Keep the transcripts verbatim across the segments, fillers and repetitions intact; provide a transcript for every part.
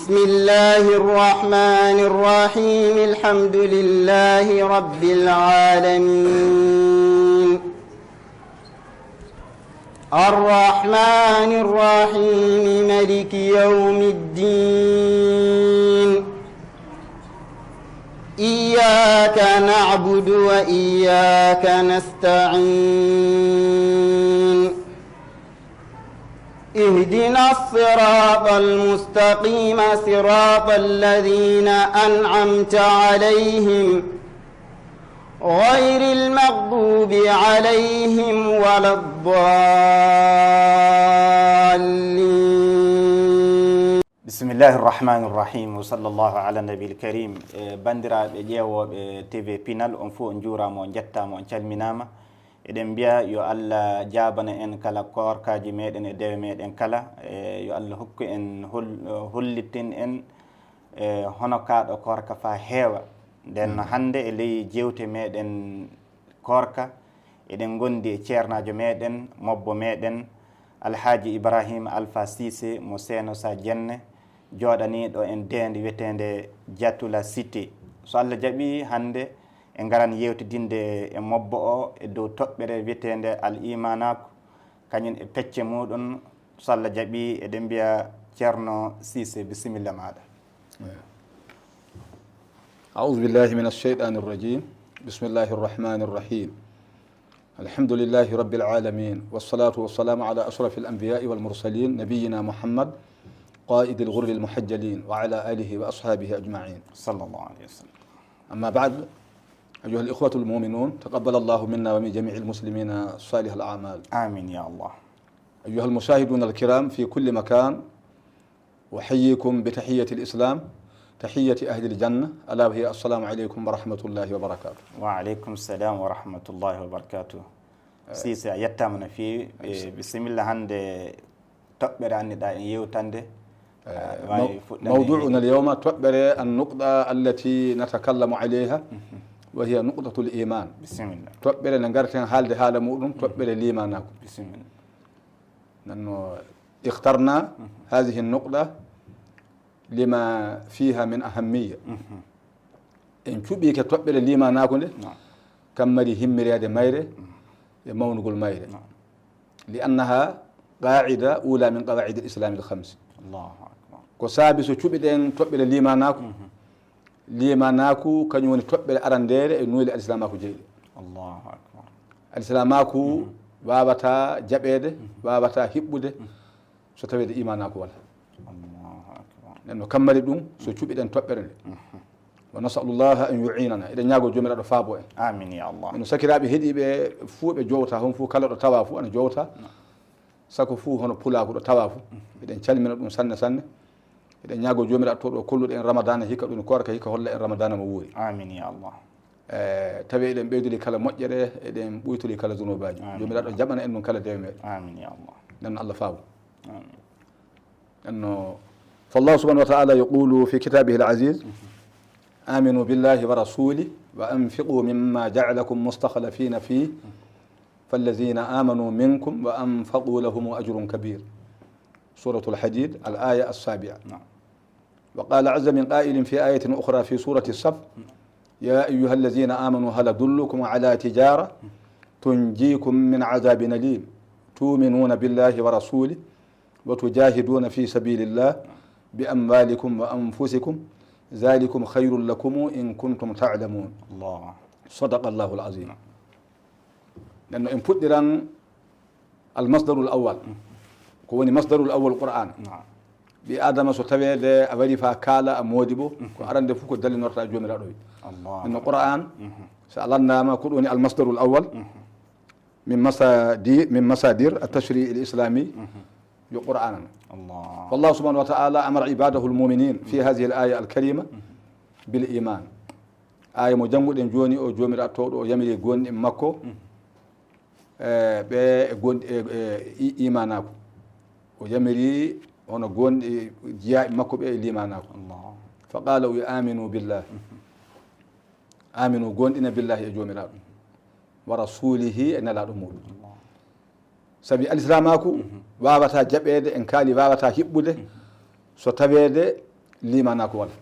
بسم الله الرحمن الرحيم. الحمد لله رب العالمين. الرحمن الرحيم. ملك يوم الدين. إياك نعبد وإياك نستعين. اهدنا الصراط المستقيم، صراط الذين أنعمت عليهم، غير المغضوب عليهم ولا الضالين. Bisimillahi irrahmani irrahim, wa sallallahu ala nabil karim. E banndiraaɓe ƴeewooɓe T V Pinal, on fof on njuuraama, on njettaama, on calminaama. Eɗen mbiya yo Allah jaabana en kala koorkaaji meeɗen e dewe meeɗen kala. E yo Allah hokku en hol- hollitin en e hono kaa ɗo koorka faa heewa. Nden hannde e ley jeewte meeɗen koorka, eɗen ngondi e ceernaajo meeɗen, mobbo meeɗen, Alhaaji Ibrahima Alfa Siise mo Seeno Saa Jenne, jooɗaniiɗo en deende wiyeteende Jatula Cité. So Allah jaɓii, hannde en ngaran yeewtidinde e mobbo o e dow toɓɓere wiyeteende Al Imanaaku, kañum e pecce muuɗum. So Allah jaɓii, eɗen mbiya Ceerno Siise, bisimilla maaɗa. أعوذ بالله من الشيطان الرجيم. بسم الله الرحمن الرحيم. الحمد لله رب العالمين، والصلاة والسلام على أشرف الأنبياء والمرسلين، نبينا محمد، قائد الغر المحجلين، وعلى آله وأصحابه أجمعين. Sallallahu alayhi wa sallam. أما بعد، أيها الإخوة المؤمنون، تقبل الله منا ومن جميع المسلمين صالح الأعمال. Amin ya Allah. أيها المشاهدون الكرام في كل مكان، أحييكم بتحية الإسلام، تحية أهل الجنة، ألا وهي السلام عليكم ورحمة الله وبركاته. Wa aleykum salam wa rahmatullahi wa barakatuh. Siise, a yettaama no feewi. E, bisimilla, hannde toɓɓere anniɗaa en yewtande. Aɗa waawi fuɗɗande en. موضوعنا اليوم toɓɓere النقطة التي نتكلم عليها، وهي نقطة الإيمان. Bisimilla. Toɓɓere nde ngarten haalde haala muɗum, toɓɓere liimaanaaku. Bisimilla. Nanno اخترنا هذه النقطة لما فيها من أهمية. En cuɓiike toɓɓere liimaanaaku nde, kam mari himmireede mayre e mawnugol mayre. لأنها قاعدة أولى من قواعد الإسلام الخمس. Allahu akbar. Ko saabi so cuɓiɗen toɓɓere liimaanaaku, liimaanaaku kañum woni toɓɓere arandeere e nuyli alislaamaaku jeeɗi. Allahu akbar. Alislaamaaku waawataa jaɓeede, waawataa hiɓɓude so taweede iimaanaaku wala. Allahu akbar. Nden no kammari ɗum so cuɓiɗen toɓɓere nde. ونسأل الله أن يعيننا. Eɗen ñaagoo Joomiraaɗo faabo en. Amin ya Allah. Eno sakiraaɓe heɗiiɓe fuu ɓe jowta, hon fuu kala ɗo tawaa fuu ana jowta. Sako fuu hono pulaaku ɗo tawaa fuu. Eɗen calmina ɗum sanne sanne. Eɗen ñaagoo Joomiraaɗo to ɗo kolluɗo en Ramadaana hikka ɗum koorka hikka holla en Ramadaana mo wuuri. Amin ya Allah. E, tawi eɗen ɓeydori kala moƴƴere, eɗen ɓuytori kala zunubaaji. Joomiraaɗo jaɓana en ɗum kala dewe meeɗen. Amin ya Allah. Nden Allah faabo. Amin. Anno, فالله سبحانه وتعالى يقول في كتابه العزيز: آمنوا بالله ورسوله وأنفقوا مما جعلكم مستخلفين فيه فالذين آمنوا منكم وأنفقوا لهم أجر كبير. سورة الحديد، الآية السابعة. نعم. وقال عز من قائل في آية أخرى في سورة الصف: يا أيها الذين آمنوا هل أدلكم على تجارة تنجيكم من عذاب أليم تؤمنون بالله ورسوله وتجاهدون في سبيل الله بأموالكم وأنفسكم ذلكم خير لكم إن كنتم تعلمون. Allah. صدق الله العظيم. Nden no en puɗɗiran almasdarul awwal. Ko woni masdarul awwal Qur'an. Naam. Ɓii Aadama so taweede a wari faa kaala a moodi bo, ko arande fof ko dallinorta Joomiraaɗo wi. Allah. Nden no Qur'an, so a lanndaama ko ɗum woni almasdarul awwal, min masadi-, min masadir at-tashri' al-islami, yo Qur'an. Allah. فالله سبحانه وتعالى أمر عباده المؤمنين في هذه الآية الكريمة بالإيمان. Aaya mo jannguɗen jooni o, Joomiraaɗo toowɗo o yamiri goonɗinɓe makko, e, ɓe e gon-, e, e i-, iimaanaaku. O yamiri hono goonɗi jiyaaɓe makko ɓe e liimaanaaku. Allah. فقال: آمنوا بالله. Aaminu, goonɗina, billaahi, e Joomiraaɗo, wa rasuulihi, e Nelaaɗo muuɗum. Sabi alsilaamaaku waawataa jaɓeede, en kaali, waawataa hiɓɓude so taweede limanaaku wala.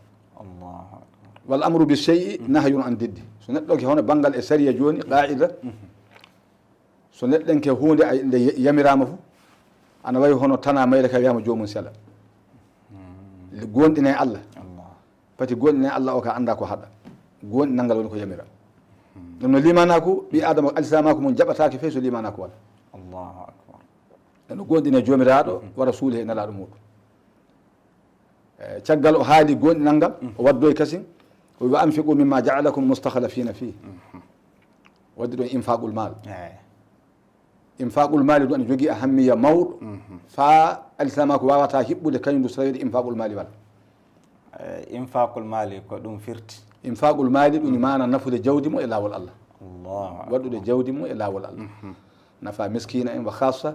Wal amru bi shay'i nahyun an diddi. So neɗɗo ke hono banngal e sariya jooni, qaa'ida, so neɗɗenke huunde ay nde yamiraama fu, ana wayi hono tana mayre ka wiyaama joomum sela. Goonɗinee Allah. Pati goonɗinee Allah o ka annda ko haɗa. Goonɗinal ngal woni ko yamira. Ɗum no limanaaku, ɓi Adama alsilamaaku mum jaɓataake fey so limanaaku wala. Ɗum no goonɗinee Joomiraaɗo wa Rasuuli e Nelaaɗo muuɗum. Eh, caggal o haali goonɗinal ngal, o waddoyi kasin, o wi, "Wa anfiqu mimma ja'alakum mustakhlafina fih." Waddi ɗon infaqul mal. Infaqul mali ɗum ene jogii ahammiya mawɗo, faa alsilamaaku waawata hiɓɓude kañum ndu so tawiide infaqul mali wala. Eh, infaqul mali ko ɗum firti? Infaqul mali ɗum maana nafude jawdi mo e laawol Allah. Waɗude jawdi mo e laawol Allah. Nafa miskina en wa khassa.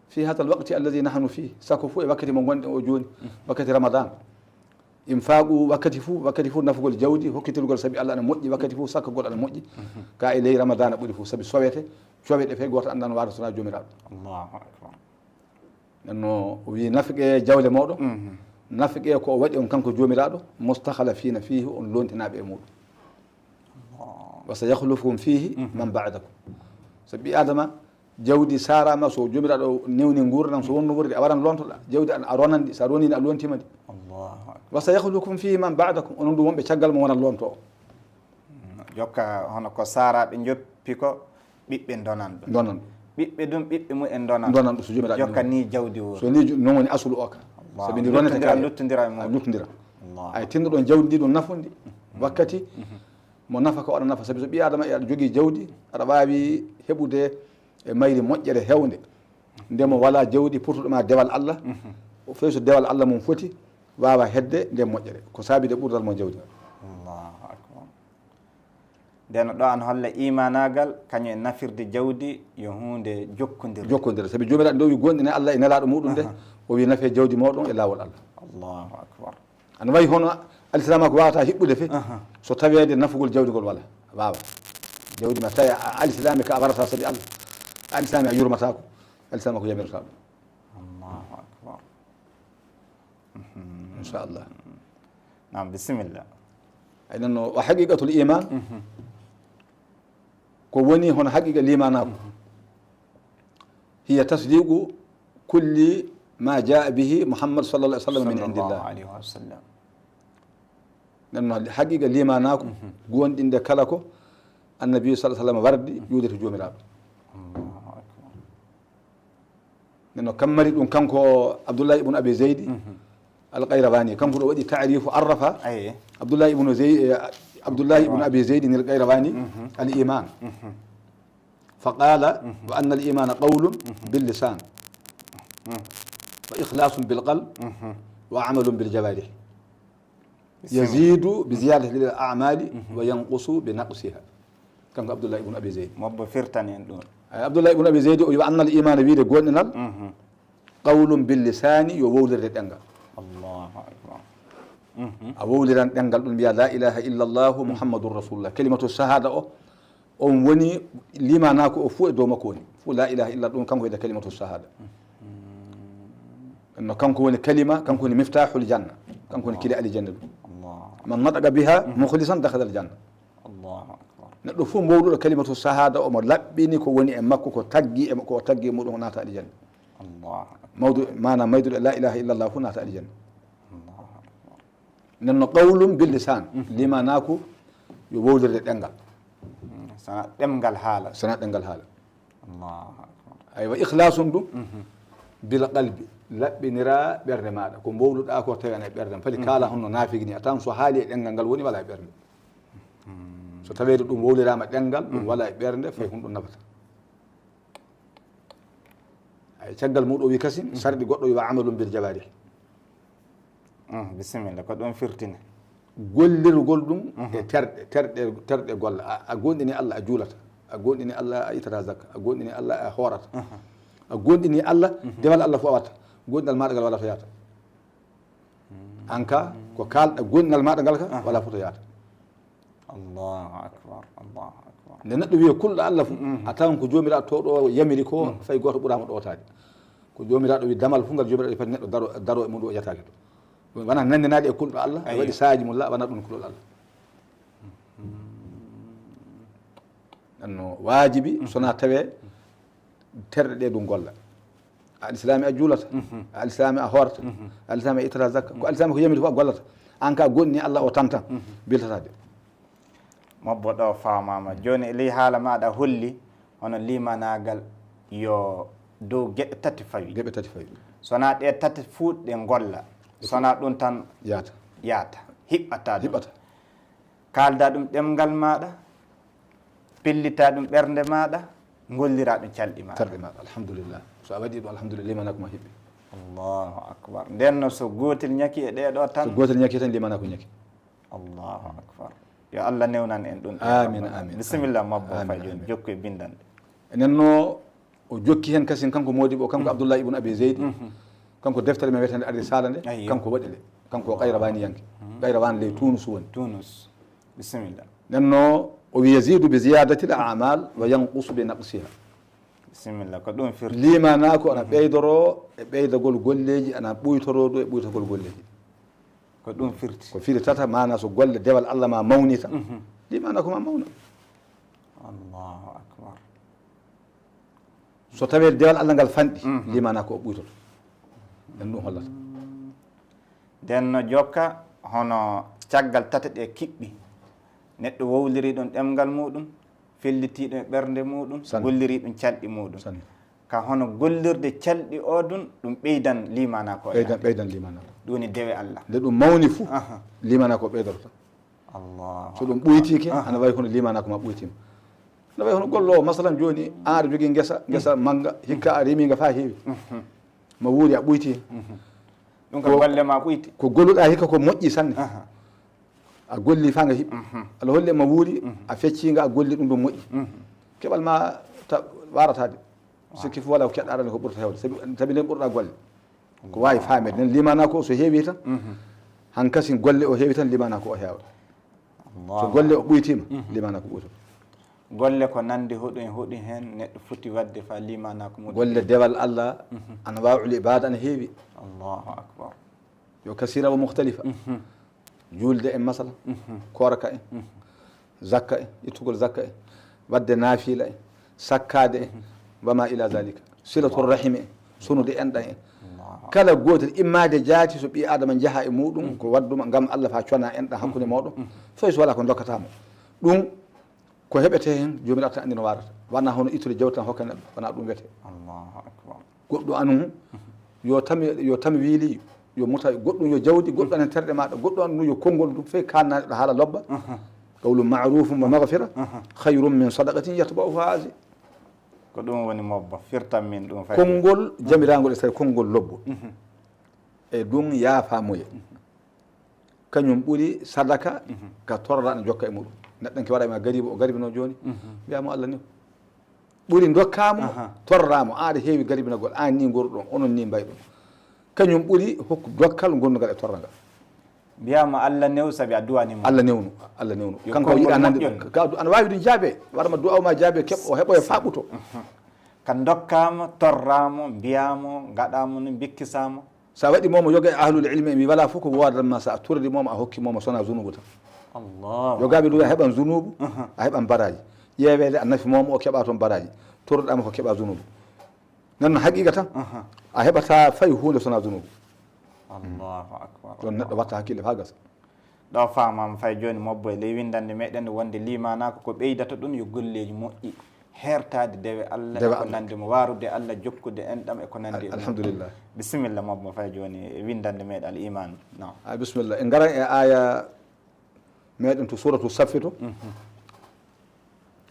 Fi hada alwaqti alladhi nahnu fih, sako fof e wakkati mo ngonɗen o jooni, wakkati Ramadan. Infaqu wakkati fof, wakkati fof nafugol jawdi, hokkitirgol sabi Allah ana moƴƴi, wakkati fof sakkagol ana moƴƴi. Ka e ley Ramadan ɓuri fof, sabi sowete, coweɗe fey gooto anndan waata sona Joomiraaɗo. Nden no o wi, "Nafqe jawle mooɗon, nafqe ko o waɗi on kanko Joomiraaɗo, mustakhlafina fihi, on lontinaaɓe e muuɗum." "Wa sayakhlufukum fihi man ba'dakum." So ɓi Adama, jawdi sarama, so Joomiraaɗo newni nguurndam, so wonno worri, a waran lontoɗa. Jawdi an, a ronan ndi, sa ronini a lontima ndi. "Wa sayakhlufukum fihi man ba'dakum." Onon ɗum wonɓe caggal mo wonan lonto o. Jokka hono ko saraɓe joppi ko ɓiɓɓe donan ɗum. Donan ɗum. Ɓiɓɓe ɗum, ɓiɓɓe mu en donan. Donan ɗum so Joomiraaɗo jokka ni jawdi o. So ni ju-, non woni asulu o ka. Sabi ndi ronete luttondira, ka luttondira e mum. Luttondira. Ay tinno ɗon jawdi ndi ɗum nafundi. Wakkati mo nafa ko waɗa nafa. Sabi so ɓi Adama e aɗa jogii jawdi, aɗa waawi heɓude e mayri moƴƴere hewnde. Nde mo wala jawdi purtuɗo ma dewal Allah. Fey so dewal Allah mum foti, waawa hedde nde moƴƴere. Ko saabi de ɓurdal mo jawdi. Allahu akbar. Nden ɗo an holla imanaagal, kañum e nafirde jawdi yo huunde jokkondirde. Jokkondirde. Sabi Joomiraaɗo nde o wi goonɗinee Allah e Nelaaɗo muuɗum nde, o wi nafee jawdi mooɗon e laawol Allah. Allahu akbar. Ana wayi hono alsilamaaku waawata hiɓɓude fe, so taweede nafugol jawdi ngol wala. Waawa. Jawdi ma tawi a alsilaami ka a warata sabi Allah. A alsilaami a yurmataako. Alsilamaaku yamirata ɗum. Allahu akbar. Inchallah. Naam, bisimilla. Ay, nden no, wa haqiqatul iman, ko woni hono haqiqa limanaaku. Hiya tasdiqu kulli ma jaa bihi Muhammad sallallahu alaihi wasallam min indillah. Nden no, haqiqa limanaaku, goonɗinde kala ko Annabi sallallahu alaihi wasallam wardi, ƴuwde to Joomiraaɗo. Nden no, kam mari ɗum kanko Abdullah ibn Abi Zeydi Al-Qayrawani, kanko ɗo waɗi ta'rifu, arrafa Abdullah ibn Zey-, eh, Abdullah ibn Abi Zeydi Al-Qayrawani al-iman. Fa qala, wa anna al-imana qawlun bil lisan, wa ikhlasun bil qalb, wa amalun bil jawarih. Yazidu bi ziyadati lil a'mali wa yanqusu bi naqsiha. Kanko Abdullah ibn Abi Zayd. Mobbo firtani en ɗum. Ay, Abdullah ibn Abi Zayd o wi, annal imana, wiide goonɗinal, qawlun bil lisani, yo wowlirde ɗemngal. Allahu akbar. A wowliran ɗemngal ɗum, mbiya la ilaha illa Allah Muhammadur Rasulullah. Kalimatu shahada o, on woni limanaaku o fuu e dow makko woni. Fuu la ilaha illa ɗum, kanko wiyde kalimatu shahada. No kanko woni kalima, kanko woni miftahul janna. Kanko woni kile alijanna ɗum. Allah. Man nataqa biha mukhlisan dakhala al janna. Allahu akbar. Neɗɗo fof mowluɗo kalimatu shahada, omo laɓɓini ko woni e makko, ko taggi e, ko o taggi e muɗum, o naata alijanna. Allahu akbar. Mawdu-, maanaam mayduɗo la ilaha illa Allah fof naata alijanna. Allahu akbar. Nden no qawlun bil lisan, limanaaku yo wowlirde ɗemngal. Sana ɗemngal haala. Sana ɗemngal haala. Allahu akbar. Aywa, ikhlasun ɗum, bil qalbi, laɓɓinira ɓernde maaɗa. Ko mbowluɗaa ko tawi ana e ɓernde. Fali kaala honno naafigi ni, a tawan so haali e ɗemngal ngal woni wala e ɓernde. So taweede ɗum wowliraama ɗemngal, ɗum wala e ɓernde, fay honɗum nafata. Ay, caggal muɗum o wi kasin, sarɗi goɗɗo wi wa amalun bil jawarih. Mm, bisimilla, ko ɗum firtini. Gollirgol ɗum e terɗe, terɗe, terɗe golla. A, a goonɗini Allah, a juulata. A goonɗini Allah, a ittata zakka. A goonɗini Allah, a hoorata. A goonɗini Allah, dewal Allah fof a watta. Goonɗinal maaɗa ngal wala to yahata. An ka, ko kaalɗa goonɗinal maaɗa ngal ka, wala fof to yahata. Allahu akbar, Allahu akbar. Nde neɗɗo wiya kulɗo Allah fof, a tawan ko Joomiraaɗo to ɗo yamiri ko, fay gooto ɓuraama ɗo taade. Ko Joomiraaɗo wi damal fof ngal Joomiraaɗo wi pati neɗɗo daro, daro e mum ɗo o yataake to. Ɗum wona nanndinaade e kulɗo Allah, a waɗi saaji mum la, wona ɗum kulol Allah. Ɗanno waajibi, sona tawe terɗe ɗe ɗum golla. A alislaami a juulata, a alislaami a hoorta, a alislaami a ittata zakka. Ko alislaami ko yamiri fof a gollata. An ka gonni Allah o tantan, biltata de. Mobbo ɗo faamaama. Jooni e ley haala maaɗa holli hono limanaagal yo dow geɗe tati fawi. Geɗe tati fawi. Sona ɗe tati fuu ɗe golla. Sona ɗum tan yaata. Yaata. Hiɓɓata ɗum. Hiɓɓata. Kaalda ɗum ɗemngal maaɗa, pellita ɗum ɓernde maaɗa, gollira ɗum calɗi maaɗa. Calɗi maaɗa, alhamdulillah. So a waɗi ɗum, alhamdulillah, limanaaku ma hiɓɓi. Allahu akbar. Nden no so gootel ñaki e ɗee ɗo tan. So gootel ñaki tan, limanaaku ñaki. Allahu akbar. Yo Allah newnan en ɗum. Amin, amin. Bisimilla mabbo fay jooni jokku e bindanɗe. Enen no o jokki hen kasin kanko modibo kanko Abdullah ibn Abi Zayd. Kanko deftere men wetende Ar-Risala nde kanko waɗi le. Kanko o qayrawani yanke. Qayrawani ley Tunus woni. Tunus. Bisimilla. Nen no o wi yazidu bi ziyadati al a'mal wa yanqusu bi naqsiha. Bisimilla ko ɗum firti. Limana ko ana ɓeydoro e ɓeydagol golleji ana ɓuytoro ɗo e ɓuytagol golleji. Ko ɗum firti. Ko firi tata mana so golle dewal Allah ma mawni tan. Limana ko ma mawna. Allahu akbar. So tawee dewal Allah ngal fanɗi, limana ko o ɓuytoto. Ɗen ɗum hollata. Nden no jokka hono caggal tata ɗe kiɓɓi. Neɗɗo wowliri ɗum ɗemngal muɗum, felliti ɗum e ɓernde muɗum, golliri ɗum calɗi muɗum. Ka hono gollirde calɗi o ɗum, ɗum ɓeydan limana ko. Ɓeydan, ɓeydan limana. Ɗum woni dewe Allah. Nde ɗum mawni fuu, limana ko ɓeydorta. Allah. So ɗum ɓuytiike, ana wayi kono limana ko ma ɓuytima. No wayi hono golloowo, masalan jooni, an aɗa jogii ngesa, ngesa mannga, hikka a rimi nga faa heewi. Ma wuuri a ɓuytii. Ɗum ko golle ma ɓuyti. Ko golluɗaa hikka ko moƴƴi sanne. A golli faa nga hiɓɓi. Aɗa holli ma wuuri, a feccii nga, a golli ɗum ɗum moƴƴi. Keɓal ma ta warataade. Sikki fof wala ko keɗɗa arani ko ɓurta heewde. Sabi nden ɓurɗa golle. Ko waawi faamede nden limana ko so heewi tan. Hankasin golle o heewi tan limana ko o heewa. So golle o ɓuytiima, limanaaku ɓuytoto. Golle ko nanndi hoɗum e hoɗum heen neɗɗo foti waɗde faa limanaaku mum. Golle dewal Allah, anwaa'ul ibaada ana heewi. Allahu akbar. Yo kasira wa mukhtalifa. Juulde en masala, koorka en, zakka en, ittugol zakka en, waɗde naafila en, sakkaade en, wa ma ila zalika. Silatul rahimi en, sunude enɗam en. Kala gootel immaade jaati so ɓii Aadama njaha e muuɗum, ko waɗduma ngam Allah faa cona enɗam hakkunde mooɗon, fay so walaa ko ndokkata mo. Ɗum ko heɓetee heen, Joomiraaɗo tan anndi no waarata. Wanaa hono ittude jawdi tan hokka neɗɗo, wanaa ɗum wiyetee. Allahu akbar. Goɗɗo anu, yo tami, yo tami wiili, yo muta, goɗɗum yo jawdi, goɗɗo anen terɗe maaɗa, goɗɗo anu yo konngol ɗum, fay kaalnaa neɗɗo haala lobba. Qawlun ma'rufun wa maghfira khayrun min sadaqatin yatba'uha aza. Ko ɗum woni mobbo, firtan min ɗum fay. Konngol jamiraangol e tawi konngol lobbo. E ɗum yaafaamuye. Kañum ɓuri sadaka ka torra ana jokka e muɗum. Neɗɗanke waɗa ma garibo, o garibino jooni. Mbiya mo Allah ni. Ɓuri dokka mo, torra mo. Aɗa heewi garibinagol, an ni ngorɗon, onon ni mbayɗon. Kañum ɓuri hokku dokkal gondugal e torra ngal. Mbiyama Allah new sabi a duwani mo. Allah newnu, Allah newnu. Kanko yiɗa nande ɗum. Ka ana wawi ɗum jaabe. Waɗama du'aw ma jaabe keɓ o heɓoya faɓuto. Ka dokkama, torramo, mbiyamo, gaɗamo no bikkisamo. Sa waɗi momo yoga e ahlul ilmi mi wala fof ko wodanma sa torri momo a hokki momo sona zunubu tan. Allah. Yogaɓe ɗum a heɓan zunubu, a heɓan baraji. Ƴeewede a nafi momo o keɓa toon baraji. Torruɗama ko keɓa zunubu. Nan no haqiqa tan. A heɓata fay hunde sona zunubu. Allahu akbar. Ɗon neɗɗo watta hakkille fa gasa. Ɗo famama fay joni mobbo e ley windande meɗen wonde limanako ko ɓeydata ɗum yo golleji moƴƴi, hertade dewe Allah e ko nandi mo, warude Allah, jokkude enɗam e ko nandi e ɗum. Alhamdulillah. Bisimilla mobbo fay joni e windande meɗen al iman. Non. A bisimilla. En garan e aya meɗen to suratu saffi to.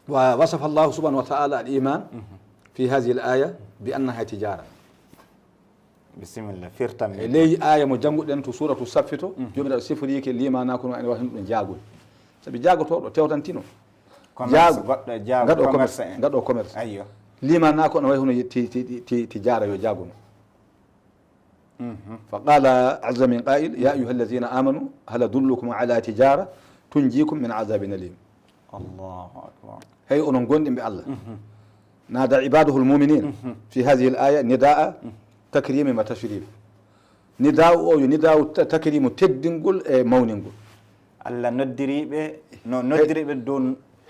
Wa wasafa Allahu subhanahu wa ta'ala al iman fi hadhihi al aya bi annaha tijara. Bisimilla, firtan min. E ley aya mo jannguɗen to suratu saffi to, jomiraɗo siforiike limanako no ene wayi hono ɗum jaago. Sabi jaagotoɗo tewtantino. Commerce, goɗɗo e jaago, commerce en. Gaɗo commerce. Ayyo. Limanako no wayi hono ti, ti, ti, ti jaara yo jaago no. فقال عز من قائل يا أيها الذين آمنوا هل أدلكم على تجارة تنجيكم من عذاب أليم. الله أكبر. Hey onon gonɗinɓe Allah. نادى عباده المؤمنين في هذه الآية نداء تكريم وتشريف. Nidaawu o yo nidaawu ta-, takrimu, teddingol e mawningol. Allah noddiriiɓe, no noddiriiɓe dow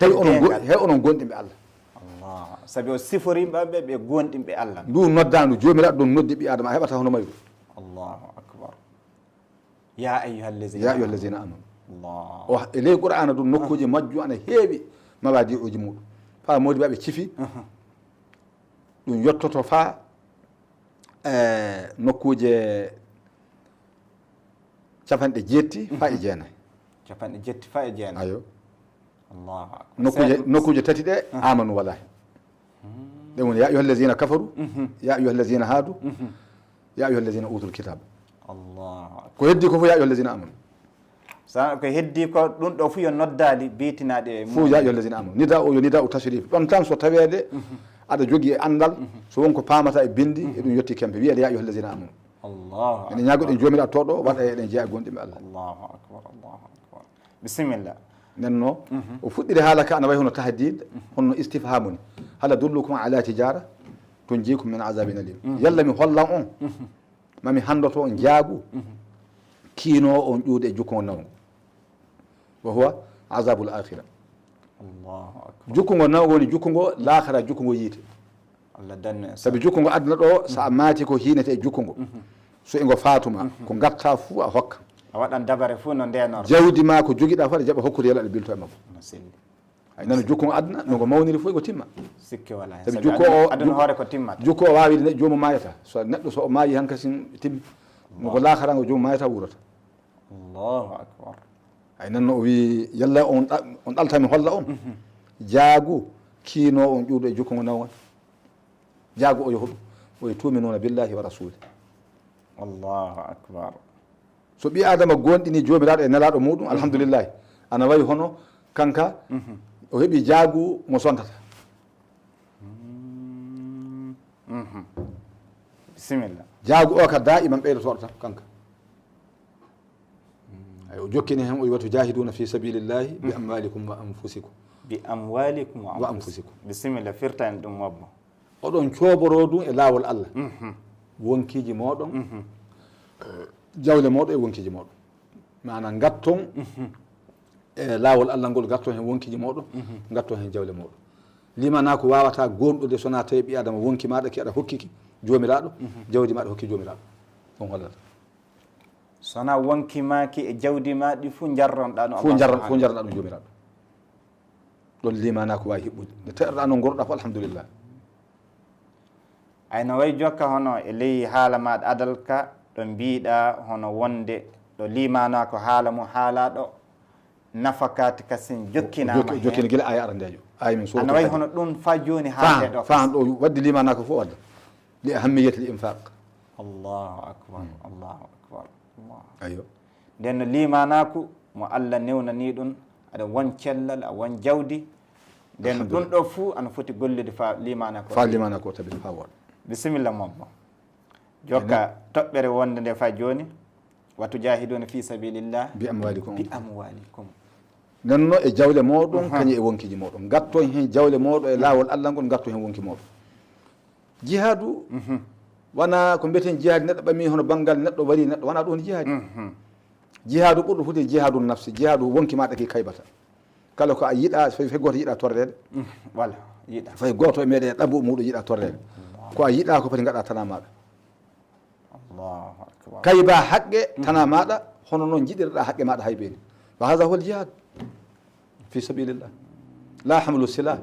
Hey onon go-, teeŋal. Hey onon gonɗinɓe Allah. Allah. Sabi o siforii ɓe ɓe gonɗinɓe Allah. Ndu noddaandu Joomiraaɗo ɗon noddi ɓii Aadama, a heɓata hono mayru. Allahu akbar. Ya ayyuhal lazina Ya ayyuhal lazina amanu. Allah. O, e ley Qur'aana ɗum nokkuuji majju ana heewi mawaadi'uuji muɗum. Faa moodi ɓe cifi. Aha. Ɗum yottoto faa, eh, nokkuuje capanɗe jeetti faa e jeenayi. Capanɗe jeetti faa e jeenayi. Ayo. Allahu akbar. Nokkuuje, Seeɗa. Nokkuuje tati ɗe, aha, amanu walaahi. Ɗe woni, ya ayyuhal lazina kafaru, mhm, ya ayyuhal lazina haadu, mhm, ya ayyuhal lazina utul kitab. Allahu akbar. Ko heddi ko fof, ya ayyuhal lazina amanu. Sa ko heddi ko ɗum ɗo fof yo noddaali biitinaaɗe e fof, mumen. Ya ayyuhal lazina amanu. Nida o yo nida o tashrif. Ɗon tan so taweede, mhm, aɗa jogii e anndal, mhm, so won ko paamata e binndi, mhm, e ɗum yotti kempe. Wiyeede ya ayyuhal lazina amanu. Allahu akbar. Ene ñaagoɗen Joomiraaɗo tooɗo, waɗa eɗen jeyaa e gonɗinɓe Allah. Allahu akbar, Allahu akbar. Bisimilla. Nden no, mhm, o fuɗɗiri haala ka ana wayi hono tahdid, mhm, hono istifhamu ni. Hal adullukum ala tijara tunjikum min azabin alim. Mhm. Yalla mi hollan on, mhm, ma mi hanndoto on jaagu, mhm, kiinoowo on ƴuwde e jukkongo nawngo. Wa huwa azabul akhira. Allahu akbar. Jukkongo nawngo woni jukkongo laakhara, jukkongo yiite. Allah dannu en. Sabi jukkongo aduna ɗo, so a maati ko hiinete e jukkongo. Mhm. So e ngo faatuma, mhm, ko ngatta fuu a hokka. A waɗan dabare fuu no ndeenor. Jawdi ma ko jogiɗa fuu aɗa jaɓa hokkude yalla aɗa bilto e makko. No selli. Ay nano jukkongo aduna, no ngo mawniri fof ngo timma. Sikke wala hen. Sabi sabi jukko aduna, o, aduna jukko, hoore ko timmata. Jukko o waawi ne joomum maayata. So neɗɗo so o maayi hankasin timmi. No ko laakhara ngo joomum maayata wuurata. Allahu akbar. Ay nano o wi yalla on ɗa-, on ɗaltami holla on. Mhm. Jaagu kiino on ƴuwɗo e jukkongo nawngo. Jaagu o yo hoɗu. O yo tuuminuuna billahi wa rasuli. Allahu akbar. So ɓii Aadama goonɗinii Joomiraaɗo e Nelaaɗo muuɗum, mhm, alhamdulillahi, ana wayi hono kanka, mhm, o heɓii jaagu mo sontata. Mhm. Bisimilla. Jaagu o ka daa'iman ɓeydotooɗo tan kanka. Ay, o jokkini hen, o wi, "Wa tujahiduna fi sabilillahi bi amwalikum wa anfusikum." Bi amwalikum wa anfusikum. Bisimilla, firta en ɗum, mobbo. Oɗon cooboroo ɗum e laawol Allah. Mhm. Wonkiiji mooɗon, mhm, eh, jawle mooɗon e wonkiiji mooɗon. Maanaam, ngatton, mhm, e laawol Allah ngol, ngatton heen wonkiiji mooɗon, mhm, ngatton heen jawle mooɗon. Limanaaku waawataa goonɗude so wonaa tawi ɓii Aadama wonki maaɗa ki aɗa hokki ki Joomiraaɗo, mhm, jawdi maaɗa hokki Joomiraaɗo. Ɗum hollata. So wonaa wonki maa ki e jawdi maa ɗi fuu njarronɗaa ɗum, fuu Allah njarron-, subhanahu, fuu njarronɗaa ɗum Joomiraaɗo. Ɗon limanaaku waawi hiɓɓude. Nde taƴoɗaa noon ngorɗaa fof, alhamdulillah. Ay no wayi jokka hono e ley haala maaɗa adal ka, ɗo mbiiɗaa hono wonde ɗo limanaaku haala mo haalaaɗo nafakaati kasin jokkinaama jokki-, heen. Jokkini gila aaya arandeejo. Aaya min suuratu Hajji. Ana wayi hono ɗum faa jooni haalde ɗo. Faa ɗo waddi limanaaku fof wadda. Li ahammiyatil infaq. Allahu akbar, hmm, Allahu akbar, Allahu akbar. Ayyo. Nden no limanaaku mo Allah newnanii ɗum, aɗa won cellal, a won jawdi. Nden alhamdulillah, ɗum ɗo fuu ana foti gollude faa limanaaku. Faa limanaaku o tabita faa wooɗa. Bisimilla, mobbo. Jokka toɓɓere wonde nde faa jooni. Wa tujahiduna fi sabilillah. Bi amwalikum. Bi amwalikum. Nden no e jawle mooɗon, mhm, kañum e wonkiiji mooɗon. Ngatton heen jawle mooɗon e laawol Allah ngol, ngatton heen wonki mooɗon. Jihaadu, mhm, wonaa ko mbiyeten jihaadi, neɗɗo ɓami hono banngal, neɗɗo wari neɗɗo, wonaa ɗum woni jihaadi. Mhm. Jihaadu ɓurɗo foti jihaadu nafsi, jihaadu wonki maaɗa ki kaybata. Kala ko a yiɗaa, so fay gooto yiɗaa torreede. Mhm. Wala, yiɗaa. Fay gooto e meɗen e ɗaɓɓu muuɗum yiɗaa torreede. Allahu. Ko a yiɗaa ko foti ngaɗaa tanaa maaɗa. Allahu akbar. Kayba haqqe, mhm, tanaa maaɗa, hono noon njiɗirɗaa haqqe maaɗa hay beeni. Wa hadha huwa al-jihad. Fi sabilillah. La hamlu silah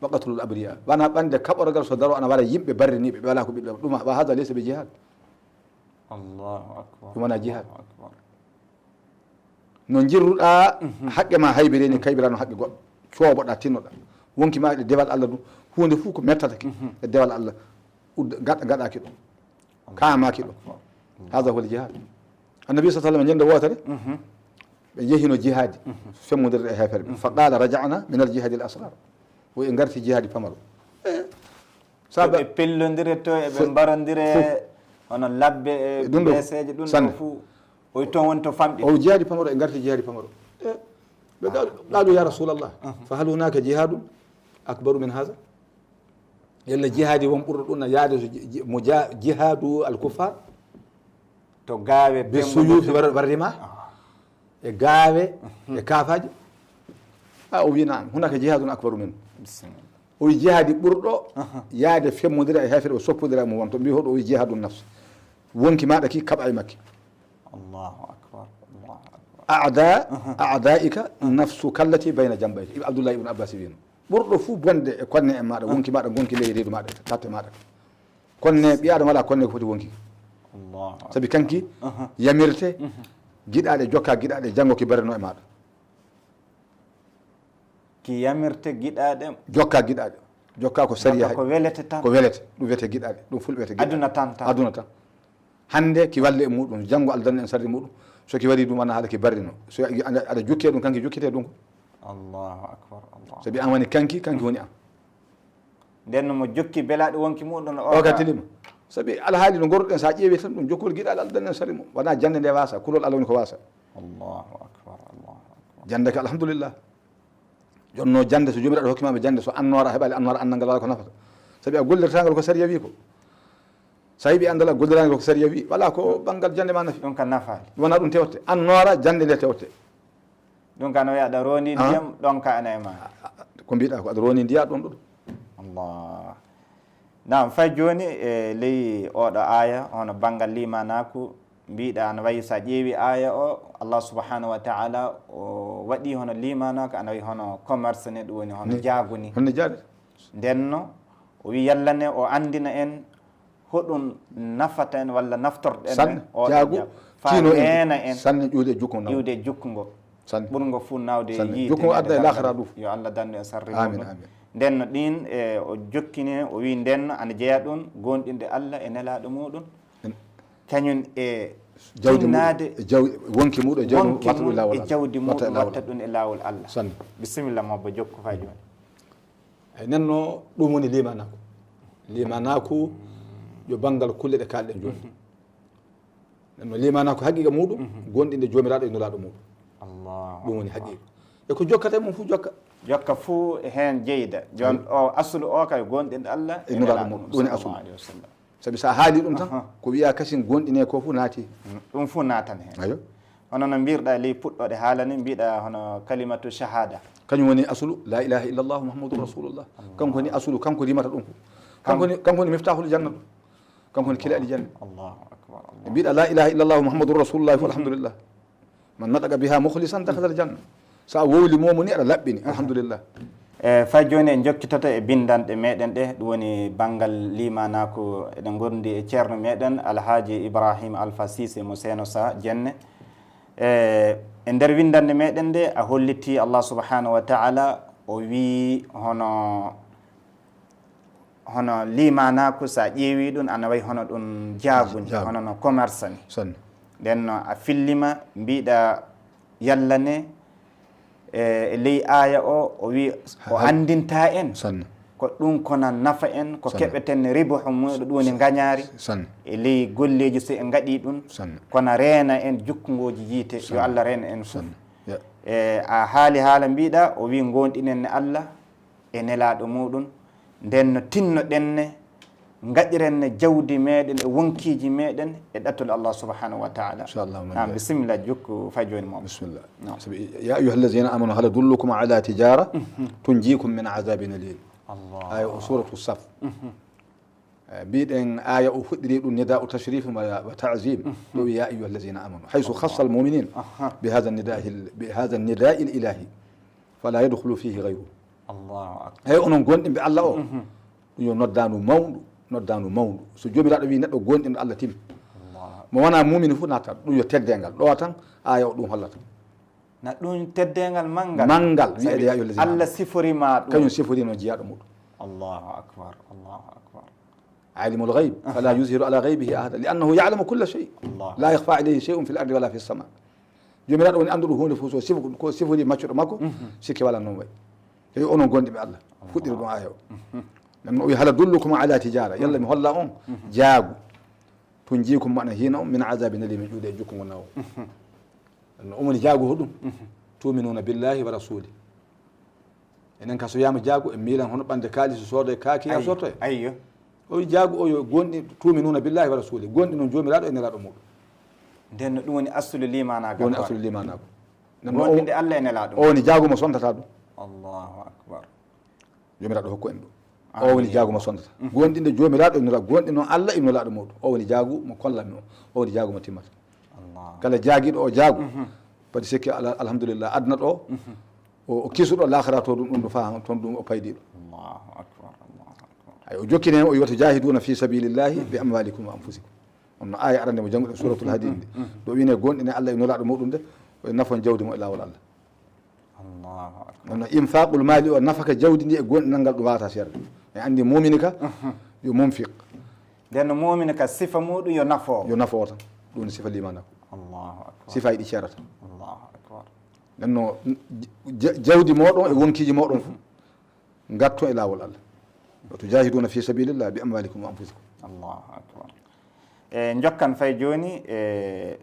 wa qatlul abriya. Wonaa ɓande kaɓorgal so daro ana wara yimɓe barriniiɓe, ɓe walaa ko ɓiɓɓe. Ɗum, wa hadha laysa bi jihad. Allahu akbar. Ɗum wonaa jihad. Allahu akbar. No njirruɗaa, mhm, haqqe ma haybere ni, kaybira no haqqe goɗɗo. Cooboɗaa, tinnoɗaa. Wonki ma e dewal Allah ɗum. Huunde fof ko mettata ki, mhm, e dewal Allah. Udda, gaɗa, gaɗaaki ɗum. Kaamaaki ɗum. Hadha huwa al-jihad. Annabi sallallahu alaihi wasallam, ñande wootere, mhm, ɓe njehino jihaadi, mhm, femmondirde e heeferɓe. Mhm. Fa qala, "Raja'na min al-jihadi al-asghar." O en ngarti jihaadi pamaro. Eh, saba ɓe pellondire to, e ɓe mbarondire, fof, hono labbe e ɗum ɗo, beeseeje, ɗum ɗo sanne. Fof. O wi toon woni to famɗi. O jihaadi pamaro, e ngarti jihaadi pamaro. Eh, ɓe qalu, qalu, "Ya Rasulallah, mhm, fa hal hunaka jihadun akbaru min hadha?" Yalla jihaadi won ɓurɗo ɗum na yaade so ji-, ji-, mo ja-, jihaadu al-kuffar? To gaawe be suyufi warrima e gaawe e kaafaji. A o wi naam, hunaka jihadun akbaru min. O wi jihaadi ɓurɗo yaade femmodira e heefere o soppodira mo wonto mbi hoɗo o wi jihadun nafs. Wonki maɗa ki kaɓa e makki. Allahu akbar. Allahu akbar. Aada aadaika nafsu kallati bayna jambayka. Ibn Abdullah ibn Abbas wino ɓurɗo fuu bonde e konne en maɗa wonki maɗa gonki ley reedu maɗa e tatte maɗa. Konne ɓi adam wala konne ko foti wonki. Allahu akbar. Sabi kanki yamirte giɗaɗe jokka giɗaɗe janngo ki bareno e maɗa. Ki yamirte giɗaɗe. Jokka giɗaɗe jokka ko sariya. Ko welete tan. Ko welete ɗum wiyete giɗaɗe ɗum fulɓe wiyete giɗaɗe. Aduna tan tan. Aduna tan. Hannde ki walle e muɗum janngo aldanno en sarri muɗum. So ki wari ɗum ana haala ki barrino so aɗa jukke ɗum kanki jukkete ɗum ko. Allahu akbar. Allahu. Sabi an woni kanki kanki woni an. Nden no mo jokki belaɗo wonki muɗum o ka tilima. Sabi alhaali no gorɗen sa ƴeewi tan ɗum jokkol giɗaɗo aldanno en sarri mo wona jannde nde wasa kulol Allah woni ko wasa. Allahu akbar. Allahu akbar. Jannde ka alhamdulillah. Jonno jannde so jomiraɗo hokkimama jannde so annora heɓali annora annal ngal wala ko nafata. Sabi a gollirtangal ko sariya wi ko. Sa yiɓi andal a gollirani ko sariya wi wala ko ɓanngal jannde ma nafi. Ɗum ka nafaali. Wona ɗum tewte annora jannde nde tewte. Ɗum ka no wiya aɗa rondi ndiyam ɗon ka ana e ma. Ko mbiɗa ko aɗa rondi ndiya ɗon ɗo ɗum. Allah. Naam, fay jooni e ley oɗo aya hono banngal limanaku mbiɗa ana wayi sa ƴeewi aya o Allah subhanahu wa taala o waɗi hono limanaku ana wayi hono commerce ne ɗum woni hono jaaguni. Honno jaade? Ndenno o wi yalla ne o andina en hoɗum nafata en walla naftorɗen sanne o jaagu fa neena en sanne ƴuude jukko naw iwde jukkungo sanne ɓurngo fuu nawde Sanne. Yiite Jukkungo neɗɗo adda e darngal. Laakhara du. Yo Allah dandu en sarri Amin, muɗum. Amin. Ndenno ɗin e o jokkini o wi ndenno ana jeeya ɗum gonɗinde Allah e Nelaaɗo muɗum kañum e Jawdi tinnaade muɗum e jawdi wonki muɗum e jawdi wonki watta ɗum mum laawol e Allah. Jawdi muɗum Watta e laawol watta ɗum e laawol Allah. Sanne. Bisimilla mobbo jokku fay jooni. Eyi nenno ɗum woni limanaku. Limanaku yo banngal kulle ɗe kalɗen jooni. Nenno limanaku haqiqa muɗum gonɗinde jomiraɗo e nulaɗo muɗum. Allah. Ɗum woni haqiqa e ko jokkata e mum fof jokka. Jokka fuu heen jeyda jooni o asulu o kay gonɗinde Allah E nulaɗo muɗum ɗum woni asulu. Sallallahu alaihi wasallam. Sabi sa haali ɗum tan Aha. Ko wiya kasin gonɗine ko fof naati. Ɗum fof naatan heen. Ayo. Hono no mbirɗa ley puɗɗoɗe haala ni mbiɗa hono kalimatu shahada. Kañum woni asulu la ilaha illallah muhammadun rasulullah. Kanko woni asulu kanko rimata ɗum ko kanko woni kanko woni miftahul janna ɗum. Kanko woni kila aljanna. Allahu akbar. Allahu. Mbiɗa la ilaha illallah muhammadun rasulullah fof alhamdulillah. Man nataqa biha mukhlisan dakhala aljanna. Sa wowli momo ni aɗa laɓɓini alhamdulillah. E fay jooni en jokkitoto e binndanɗe meɗen ɗe ɗum woni banngal limanaku eɗen gondi e ceerno meɗen alhaji ibrahima alpha sise mo seeno sa jenne. E e nder winndannde meɗen nde a holliti Allah subhanahu wa taala o wi hono hono limanaku sa ƴeewi ɗum ana wayi hono ɗum jaaguni hono no commerce ni. Nden no a fillima mbiɗa yalla ne e ley aya o o wi o anndinta en ko ɗum kona nafa en ko keɓeten riboho muɗum ɗum woni gañaari e ley golleeji so en ngaɗi ɗum kona reena en jukkungooji yiite yo Allah reena en fof. E a haali haala mbiɗa o wi ngonɗinen ne Allah e nelaaɗo muɗum nden no tinnoɗen ne ngaɗiren ne jawdi meɗen e wonkiiji meɗen e ɗattol Allah subhanahu wa taala. Inchallah. Naam, bisimilla jukku fay jooni mo. Bisimilla. Sabi ya ayuha alladina amanu hal adullukum ala tijara tunjikum min azabin alim. Aya o suratu saf. Mbiɗen aya o fuɗɗiri ɗum nidau tashrif wa ta'zim ɗo wi ya ayuha alladina amanu haysu khassa almuminin bi hadha nidai ilahi fala yadkhulu fihi ghayruhu. Allahu akbar. Hey onon gonɗinɓe Allah o ɗum yo noddandu mawndu. Noddandu mawndu so jomiraɗo wi neɗɗo gonɗinɗo Allah timmi mo wona mumini fof nattat ɗum yo teddengal ɗo tan aya o ɗum hollata. Na ɗum teddengal manngal manngal wiyede ya ayyuhal ladina Allah siforima ɗum kañum siforino jiyaɗo muɗum. Allahu akbar. Allahu akbar. Alimul ghayb fala yuzhiru ala ghaybihi ahada li annahu ya'lamu kulla shay. La yakhfa alayhi shay'un fil ardi wala fis sama. Jomiraɗo woni annduɗo hunde fof so sifo ko sifori maccuɗo makko. Sikke wala noon wayi. Tawi onon gonɗiɓe Allah fuɗɗiri ɗum aya o. Nanno o wi hal adullukum ala tijara yalla mi holla on jaagu. Tunjikum mo ana hina on min azabin alim e ƴuuɗe e jukkungo nawo. No umani jaagu hoɗum. Tuminuna billahi wa rasuli. Enen ka so wiyama jaagu e miilan hono ɓande kaalis soodo e kaaki ya sooto e. Ayyo. O wi jaagu o yo gonɗi tuminuna billahi wa rasuli gonɗi noon jomiraɗo e neraɗo muɗum. Nden no ɗum woni asulu limanaagal. Ɗum woni asulu limanaagal. Nden no o- Goonɗinde Allah e Nelaaɗo. O woni jaagu mo sontata ɗum. Allahu akbar. Joomiraaɗo hokku en ɗum. O woni jaagu mo sontata. Goonɗinde Joomiraaɗo e Nulaaɗo, goonɗinde noon Allah e Nulaaɗo muɗum. O woni jaagu mo kollanmi o. O woni jaagu mo timmata. Allah. Kala jaagiiɗo o jaagu. Padi sikki ala- alhamdulillah aduna ɗo. O o kisuɗo laakhira to ɗum ɗum ɗo faa toon ɗum o paydiiɗo. Allahu akbar, Allahu akbar. Ay o jokkini hen o wi wata jahiduna fi sabilillahi bi amwalikum wa anfusikum. On no aaya arande mo jannguɗen suratul hadid ndi. Ɗo wine goonɗine Allah e Nulaaɗo muɗum de, o nafon jawdi mo e laawol Allah. Allahu akbar. Noon infaqul mali o nafaka jawdi ndi e goonɗinal ngal ɗum wawata seerde. En anndi mumini ka yo munfiq. Nden no mumini ka sifa muɗum yo nafo. Yo nafo tan. Ɗum woni sifa limanaku. Allahu akbar. Sifa ɗi ceerata. Allahu akbar. Nden no ja- jawdi moɗon e wonkiji moɗon fof ngatto e laawol Allah. Wa tujahiduna fi sabilillah bi amwalikum wa anfusikum. Allahu akbar. E jokkan fay jooni e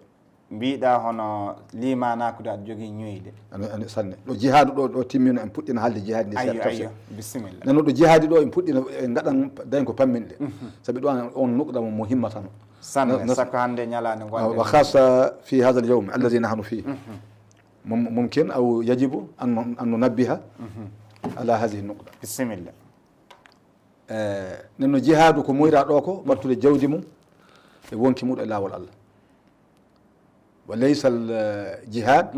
mbiɗa hono limanaaku da aɗa jogii ñoyde. Ani ani sanne ɗo jihaadu ɗo ɗo timmino en puɗɗina haalde jihaadi ndi. Ayyo seeɗa ayyo. Bisimilla. Nano ɗo jihaadi ɗo en puɗɗina en ngaɗan dañ ko pamminɗe. Sabi ɗo on nuqɗa mo mo himmatano. Sanne sakko hannde ñalaande ngonɗen wa khassa fi hada al yawm allazi nahnu fih. Mum- mumkin aw yajibu an an nunabbiha ala hadihi nuqda. Bisimilla. E nenno jihaadu ko muyra ɗo ko wattude jawdi mum e wonki mum e laawol Allah. Wa laysa al jihad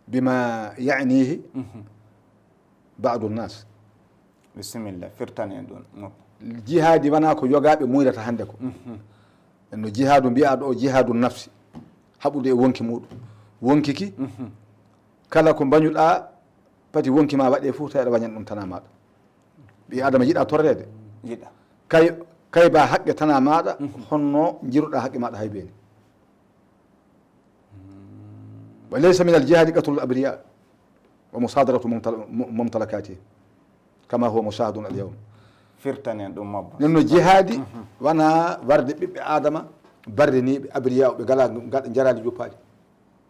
bima ya'nihi ba'du nnas. Bisimilla firtan en ɗum. Jihaadi wona ko yogaaɓe muyrata hannde ko. Nenno jihaadu mbiyaɗo o jihaadu nafsi, haɓude e wonki muɗum. Wonki ki kala ko mbañuɗa pati wonki ma waɗe fof tawi aɗa wañan ɗum tana maɗa. Ɓi adama yiɗa torrede. Yiɗa. Kay kay ba haqqe tana maɗa honno jiruɗa haqqe maɗa hay beni. Wa laysa min al jihadi qatlul abriya wa musadaratu mumtal- mu- mumtalakatihim kama huwa mushahadun al yawm. Firtanen ɗum mabba. Nenno jihadi wana warde ɓiɓɓe adama barriniɓe abriya ɓe gala gaɗa jarali juppaɗi.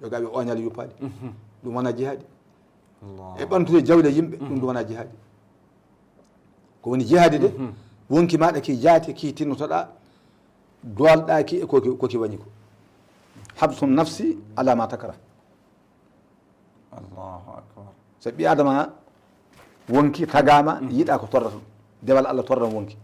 Ɓe gaɓe oñali yuppaɗi. Ɗum wona jihadi. E ɓantude jawle yimɓe ɗum ɗum wona jihadi. Ko woni jihadi de wonki maɗa ki jaati ki tinnotoɗa dolɗa ki e koki koki wañi ko. Habsu nafsi ala ma takara. Allahu akbar. So ɓi adama wonki tagama yiɗa ko torrata ɗum. Dewal Allah torran wonki.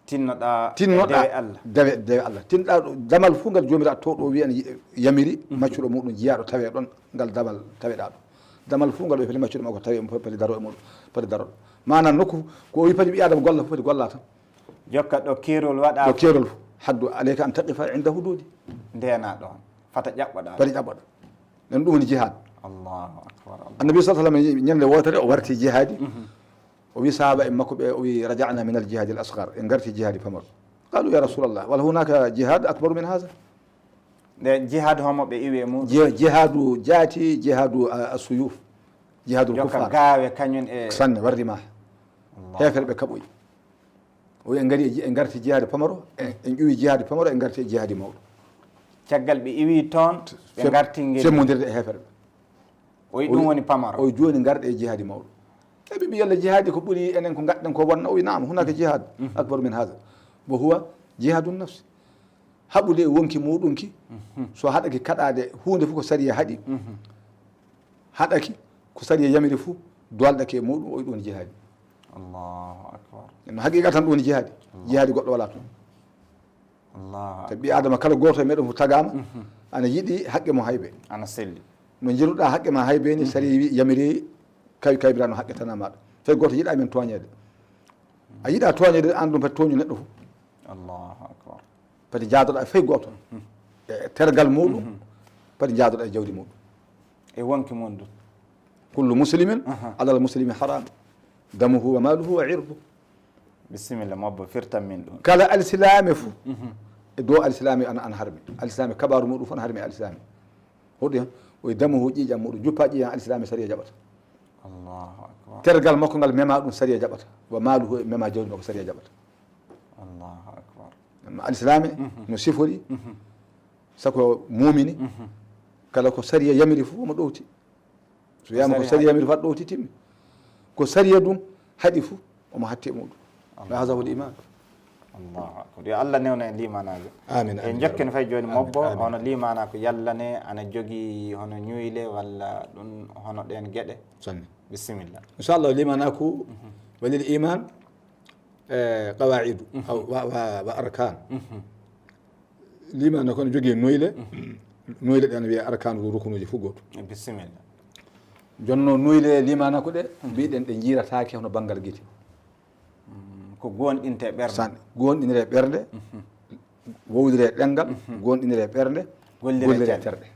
Tinnoɗa tinnoɗa dewe Allah. Dewe dewe Allah tinnoɗa ɗo damal fuu ngal jomiraɗo to ɗo wiyan yamiri maccuɗo muɗum jiyaɗo tawe ɗon ngal damal taweɗa ɗo. Damal fuu ngal o foti maccuɗo makko tawe mo pati daro e muɗum pati daro ɗo. Manam nokku ko o wi pati ɓi adama golla fof pati golla tan. Jokka ɗo kerol waɗa ɗo kerol fof. Haddu alayka an taqifa inda hududi. Ndena ɗon fata ƴaɓɓoɗa pati ƴaɓɓoɗa. Ɗen ɗum woni jihad. Allahu akbar. Annabi sa sallam ñande wotere o warti jihadi. O wi sahaba en makko ɓe o wi raja'na min al jihadi al asgar en garti jihadi pamaro. Qalu ya rasulallah wala hunaka jihad akbaru min hada. Nde jihad homo ɓe iwi e muɗum. Jihadu jaati jihadu asuyuf. Jihadu kufar. Gawe kañum e sanne warri ma. Heefere ɓe kaɓoyi. O wi en gari e garti jihaadi pamaro en ƴuwi jihaadi pamaro en garti e jihaadi mawɗo. Caggal ɓe iwi toon ɓe garti ngel femmodirde e heefere ɓe. O wi ɗum woni pamaro o wi jooni garɗe e jihaadi mawɗo. Eɓe mbi yalla jihaadi ko ɓuri enen ko gaɗɗen ko wonna o wi naam hunaka jihaad akbaru min hada. Wa huwa jihaadu nafsi. Haɓude e wonki muɗum ki so haɗaki kaɗade hunde fof ko sariya haɗi. Haɗaki ko sariya yamiri fof dolɗake e muɗum o wi ɗum woni jihaadi. Allahu akbar. No haqiqa tan ɗum woni jihaadi. Jihaadi goɗɗo wala toon. Allahu akbar. Ɓi adama kala goto e meɗen fof tagama ana yiɗi haqqe mo haybe. Ana selli. No jiruɗa haqqe ma haybe ni sariya wi yamiri kawi kaybira no haqqe tana maɗa. Fay goto yiɗa men toñede. A yiɗa toñede an ɗum fati toñu neɗɗo fof. Allahu akbar. Pati jaadoɗa e fay gooto e tergal muɗum. Pati jaadoɗa e jawdi muɗum. E wonki mum ɗum. Kullu muslimin alal muslimi haram damuhu wa maluhu wa irdu. Bisimilla mobbo firtan min ɗum. Kala alsilaame fof e dow alsilaame ana ana harmi alsilaame kabaru muɗum fof ana harmi alsilaame. Hoɗi hen o damuhu ƴiiƴam muɗum juppa ƴiiƴam alsilaame sariya jaɓata. Allahu akbar. Tergal makko ngal mema ɗum sariya jaɓata wa maluhu e mema jawdi makko sariya jaɓata. Allahu akbar. Amma alislame no sifori sako mumini kala ko sariya yamiri fof omo ɗowti. So wiyama ko sariya yamiri fof aɗa ɗowti timmi. Ko sariya ɗum haɗi fof omo hatti e muɗum. Wa hada wal iman. Allahu akbar. Yo Allah newno en limanaajo. Amin, amin, ya rabbal. En jokken fay jooni mobbo, amin, hono limanaaku yallane ana jogi hono ñuyle walla ɗum hono ɗen geɗe. Sanne. Bisimilla. Inchallah, limanaaku, walil iman, e qawaidu, aw, wa, wa, wa arkan. Limanaaku no jogii nuyle, nuyle ɗen wiyee arkan, ko rukunuuji fof gooto. Bisimilla. Jonno nuyle limanaaku ɗe, mbiɗen ɗe jiirataake hono banngal gite. Mm, ko goonɗinte ɓernde. San, goonɗinire ɓernde, wowlire ɗenngal, goonɗinire ɓernde, gollire terɗe.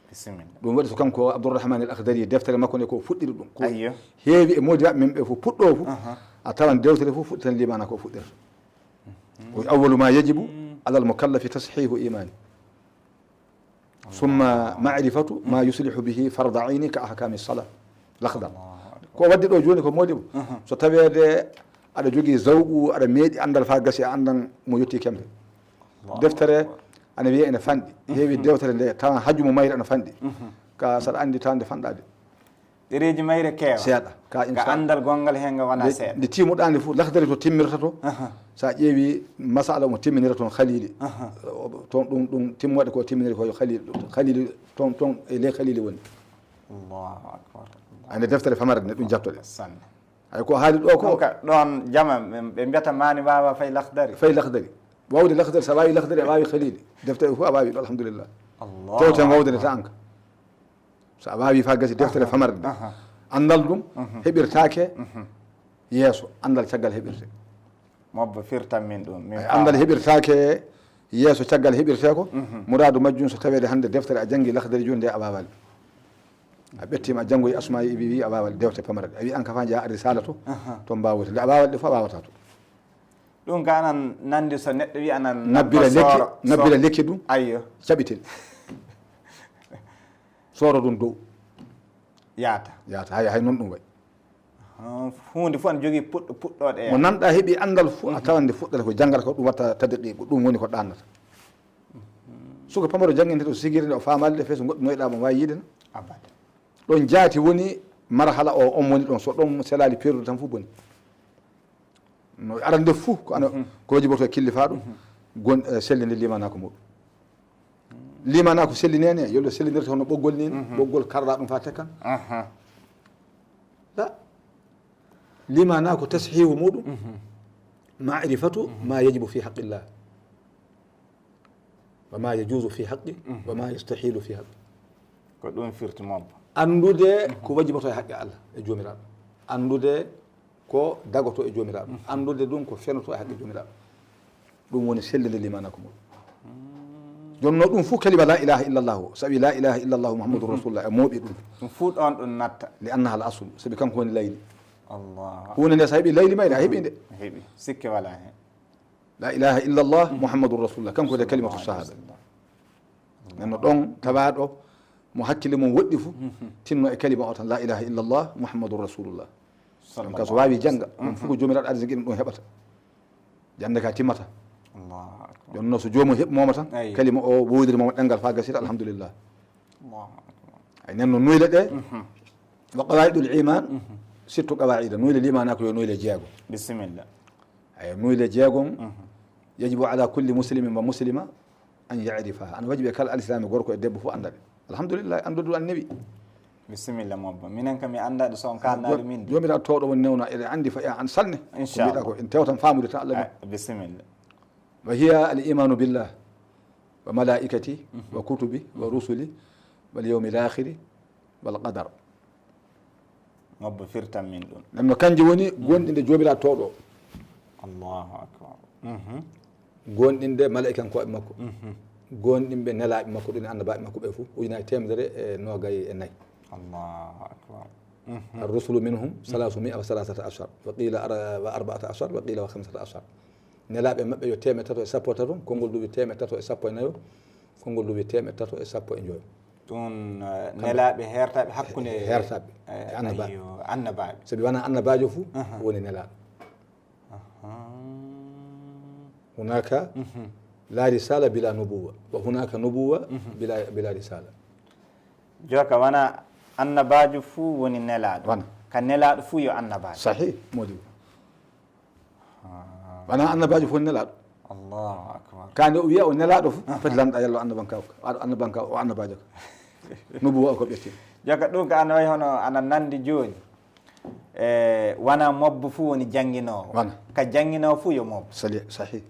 Bisimilla. Ɗum waɗi so kanko Abdourahmane El Akhdari, deftere makko nde ko fuɗɗiri ɗum. Ko heewi e moodi maɓɓe men ɓe fof puɗɗoo fof, a tawan dewtere fof fuɗɗitan limanaaku ko fuɗɗirta. Ko awwalu ma yajibu alal mukallafi tashihu imani. Summa ma'rifatu ma yuslihu bihi farda ayni ka ahkami sala. Lakhdar. Ko waddi ɗo jooni ko moodi. So taweede aɗa jogii zawqu, aɗa meeɗi anndal faa gasi a anndan mo yotti kempe. Deftere ana wiyee ene fanɗi. Heewi dewtere nde tawa haju mo mayre ana fanɗi. Ka saɗa anndi tawa nde fanɗaade. Ɗereeji mayre keewa. Seeɗa. Ka, ka inchallah. Anndal gonngal heen nga wonaa seeɗa. Nde timuɗaa nde fof, Lakhdari to timmirta to. Sa ƴeewi masala mo timminira toon Khalili. Toon ɗum, ɗum timmoode ko timminiri ko yo Khalili, Khalili toon, toon e ley Khalili woni. Allahu akbar. Ande deftere famare nde ɗum jattoɗe. Sanne. Hay ko haali ɗo ko. Ɗum ka, ɗoon jama, ɓe, ɓe mbiyata maani waawa fay Lakhdari. Fay Lakhdari. Waawde Lakhdari, sa waawi Lakhdari, a waawi Khalili. Deftere fof a waawi ɗo, alhamdulillah. Allahu akbar. Tewten waawde nde ta anka. So a waawi faa gasi deftere famare nde. Anndal ɗum heɓirtaake yeeso, anndal caggal heɓirte. Mobbo firtan min ɗum. Min faama. Ay, anndal heɓirtaake yeeso, caggal heɓirte ko. Muraadu majjum so taweede hannde deftere a janngi Lakhdari jooni nde a waawali. A ɓettiima a janngoyi Asmaa'i Ibbi wi a waawali dewte pamare ɗe. A wi an ka faa njaha a risala to, to mbaawote. Nde a waawali ɗe fof a waawata to. Ɗum ka anan nanndi so neɗɗo wi anan nabbira lekki, nabbira lekki ɗum. Ayyo. Caɓitel. Sooro ɗum dow. Yaata. Yaata, hay, hay noon ɗum wayi. Ah, huunde fof ana jogii puɗɗo, puɗɗooɗe. Mo nanɗa heɓi anndal fof, a tawan nde fuɗɗata ko janngal ko ɗum watta tadqiq, ɗum woni ko ɗaannata. Suka pamaro jannginte to sigiri nde o faamaali ɗe fees goɗɗi noyɗa mo waawi yiide na? Abada. Ɗon jaati woni marhala o, on woni ɗon. So ɗon selaali perdu tan fof boni. No arande fof ko ana, ko wajiboto e killifaaɗo, gon, eh, sellinde limanaaku muɗum. Limanaaku selli nene, yollo sellindirta hono ɓoggol ni, ɓoggol karɗa ɗum fa tekkan. La. Limanaaku tashihu muɗum, ma'rifatu ma yajibu fi haqqillah. Wa ma yajuzu fi haqqi, wa ma yastahilu fi haqqi. Ko ɗum firti mobbo. Anndude ko wajiboto e haqqe Allah e Joomiraaɗo. Anndude ko dagoto e Joomiraaɗo. Anndude ɗum ko fenoto e haqqe Joomiraaɗo. Ɗum woni sellinde limanaaku muɗum. Jonno ɗum fof kalima la ilaha illallah o. Sabi la ilaha illallah Muhammadur Rasulullah e mooɓi ɗum. Ɗum fof ɗon ɗum natta. Li annaha al aslu. Sabi kanko woni layli. Allah. Huunde nde so heɓi layli mayre, a heɓi nde. A heɓi. Sikke wala hen. La ilaha illallah Muhammadur Rasulullah. Kanko de kalimatu shahada. Nenno ɗon tawaɗo mo hakkille mum woɗɗi fu, tinno e kalima o tan, la ilaha illallah Muhammadur Rasulullah. Ɗum ka so waawi jannga, ɗum fof ko Joomiraaɗo arziki ɗum heɓata. Jannde ka timmata. Allahu akbar. Jonno so joomum heɓ mooma tan, kalima o woodiri mooma ɗanngal fa gasira, alhamdulillah. Allahu akbar. Ay nenno nuyle ɗe, wa qawaidul iman, sittu qawaida, nuyle limanaaku yo nuyle jeego. Bisimilla. Ay nuyle jeegom, yajibu ala kulli muslimin wa muslima an ya'rifa. Ana wajibi e kala alislami gorko e debbo fof annda ɗe. Alhamdulillah, anndude ɗum annabi. Bisimilla mobbo. Minen kam mi annda ɗe so on kalnaade min. Joomiraaɗo towɗo woni newna, eɗen anndi fa an salne. Inchallah. Ko mbiɗa ko en tewtan faamude tan Allah. Ay, bisimilla. Wa hiya al imanu billah wa malaikati wa kutubi wa rusuli wal yawmil akhiri wal qadar. Mobbo firtan min ɗum. Nenno kanji woni gonɗinde Joomiraaɗo towɗo. Allahu akbar. Gonɗinde malaikankooɓe makko. Gonɗinɓe nelaaɓe makko ɗum e annabaaɓe makko ɓe fof ujunaaji teemedere e noogay e nayi. Allahu akbar. Ar rusulu minhum salasumia wa salasata ashar wa qila wa arba'ata ashar wa qila wa khamsata ashar. Nelaaɓe maɓɓe yo teemeɗɗe tato e sappo e tato, konngol ɗum wi teemeɗɗe tato e sappo e nayo, konngol ɗum wi teemeɗɗe tato e sappo e joyo. Ɗum, eh, nelaaɓe heertaaɓe hakkunde heertaaɓe e annabaaɓe. Ayyo, annabaaɓe. Sabi wona annabaajo fof woni nelaaɗo. Hunaka la risala bila nubuwa wa hunaka nubuwa bila, bila risala. Joka wona annabaajo fof woni nelaaɗo. Wona. Ka nelaaɗo fof yo annabaajo. Sahih, modi. Wona annabaajo fof nelaaɗo. Allahu akbar. Ka nde o wiya o nelaaɗo fof, foti lanɗa yalla o annabanka o, aɗo annabanka o annabaajo ka. Nubuwa o ko ɓetti. Jaka ɗum ka ana wayi hono ana nandi jooni. E wona mobbo fof woni jannginoowo. Wona. Ka jannginoowo fof yo mobbo. Sali, sahih.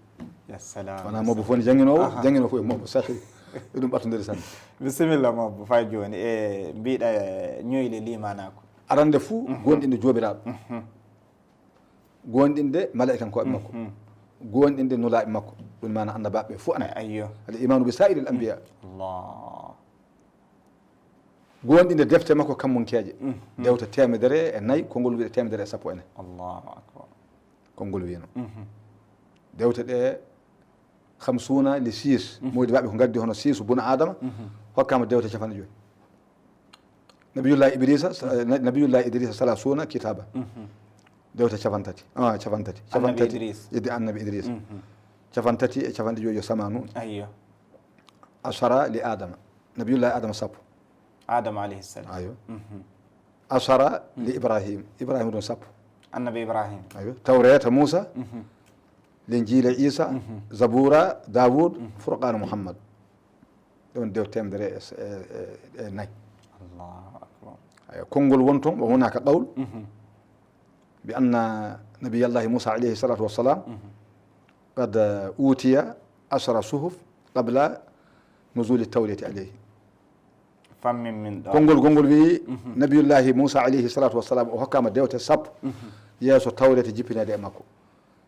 Ya salam. Wona mobbo fof woni jannginoowo, jannginoowo fof yo mobbo. Sahih. E ɗum ɓattondiri sanne. Bisimilla mobbo, fay jooni. E mbiɗa ñoyli limanaaku. Arande fof, gonɗinde joomiraaɗo. Gonɗinde malaa'ikankooɓe makko. Gonɗinde nulaaɓe makko. Ɗum maana annabaaɓe fof ana. Ayyo. Al imanu bi sa'iril anbiya. Allah. Gonɗinde defte makko kammunkeeje. Dewte teemedere e nayi, konngol wiide teemedere e sappo e nayi. Allahu akbar. Konngol wiino. Dewte ɗe hamsuuna li siis. Moodi maɓɓe ko ngaddi hono siisu buna Adama. Hokkama dewte capanɗe joyi. Nabiyullahi Idrisa, nabiyullahi Idrisa salasuna kitaba. Dewte capantati. Ah, capantati. Capantati. Iddi annabi Idrisa. Capantati e capanɗe joyi yo samanu. Ayyo. Asara li Adama. Nabiyullahi Adama sappo. Adama alayhi salam. Ayo. Asara li Ibrahim. Ibrahim ɗum sappo. Annabi Ibrahim. Ayo. Tawreta Musa. Linjila Isa. Zabura Dawud. Furqana Muhammad. Ɗon dew temedere e nayi. Allahu akbar. Ayo. Konngol won toon o wonaka qawl. Bi anna nabiyallahi Musa alayhi salatu wassalam qad utiya asara suhuf qabla nuzuli tawrati alayhi. Fammin min ɗo. Konngol, konngol wi'i nabiyullahi Musa alayhi salatu wassalam o hokkama dewte sappo yeeso tawrete jippinede e makko.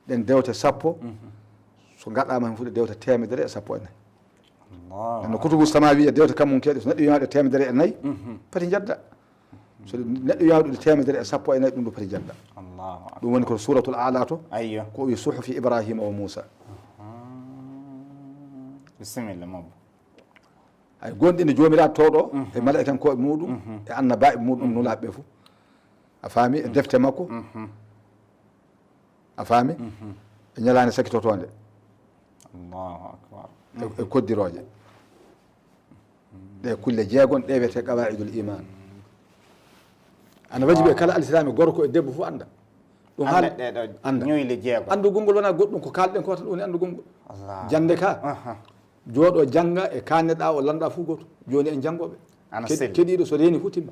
Ɗen dewte sappo so gaɗama hen fuɗe dewte temedere e sappo e nayi. No kutubu samawi e dewte kammunkeɗe so neɗɗo yima ɗe temedere e nayi pati jadda. So neɗɗo yima ɗuɗe temedere e sappo e nayi ɗum ɗo pati jadda. Ɗum woni ko suratul ala to. Ayyo. Ko wi suhufi Ibrahima wa Musa. Bisimilla mabbo. Hay gonɗinde joomiraaɗo towɗo e mala'ikankoɓe muɗum e annabaaɓe muɗum nulaaɓe ɓe fof. A faami? E defte makko. A faami? E ñalaande sakitotoonde. Allahu akbar. E koddirooje. Ɗe kulle jeegon ɗe wiyete qawaidul iman. Ana wajibi e kala alsilaami gorko e debbo fof annda. Ɗum haala annda. Ñoyli jeegon. Anndugol ngol wona goɗɗum, ko kaalɗen ko tan ɗum woni anndugol ngol. Jannde ka. Jooɗo jannga e kaanneɗaa o lannɗaa fof gooto. Jooni en janngooɓe. Ana selli. Keɗiiɗo so reeni fof timmi.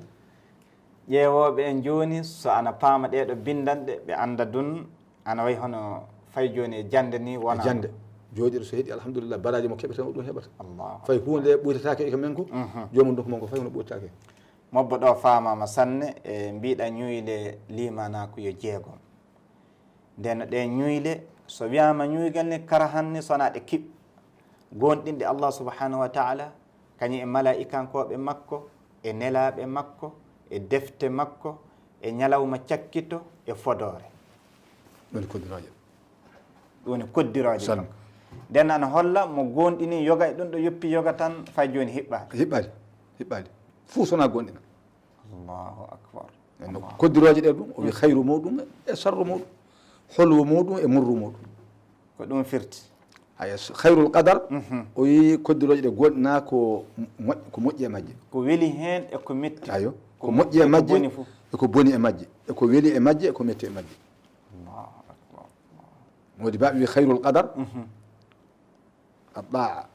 Ƴeewooɓe en jooni so ana paama ɗeeɗo binndanɗe ɓe annda dun ana wayi hono fay jooni e jannde ni wona. E jannde. Jooɗiiɗo so heɗi alhamdulillah baraaji mo keɓeten o ɗum heɓata. Allahu. Fay huunde ɓuytataake e ko men ko. Joomum donc mon ko fay hono ɓuytataake. Mobbo ɗo faamaama sanne e mbiɗa ñuyle limanaaku yo jeegom. Nden ɗe ñuyle so wiyaama ñuygal ni karahan ni sona ɗe kiɓ. Goonɗinɗe Allah subhanahu wa taala kañum e malaa'ikankoɓe makko e nelaaɓe makko e defte makko e ñalawma cakkito e fodoore. Ɗum woni koddirooje. Ɗum woni koddirooje. Nden ana holla mo goonɗini yoga e ɗum ɗo yoppi yoga tan fay jooni hiɓɓaali. Hiɓɓaali. Hiɓɓaali. Fuu sona goonɗina. Allahu akbar. Koddirooje ɗe ɗum o wi hayru muɗum e sarru muɗum, holwu muɗum e murru muɗum. Ko ɗum firti. Haya, hayrul qadar o wi koddirooje ɗe goonɗina ko moƴƴi e majje. Ko weli heen e ko metti. Ayo, ko moƴƴi e majje e ko boni e majje, e ko weli e majje e ko metti e majje. Allahu akbar. Modi baɓe wi hayrul qadar. Aɗɗaa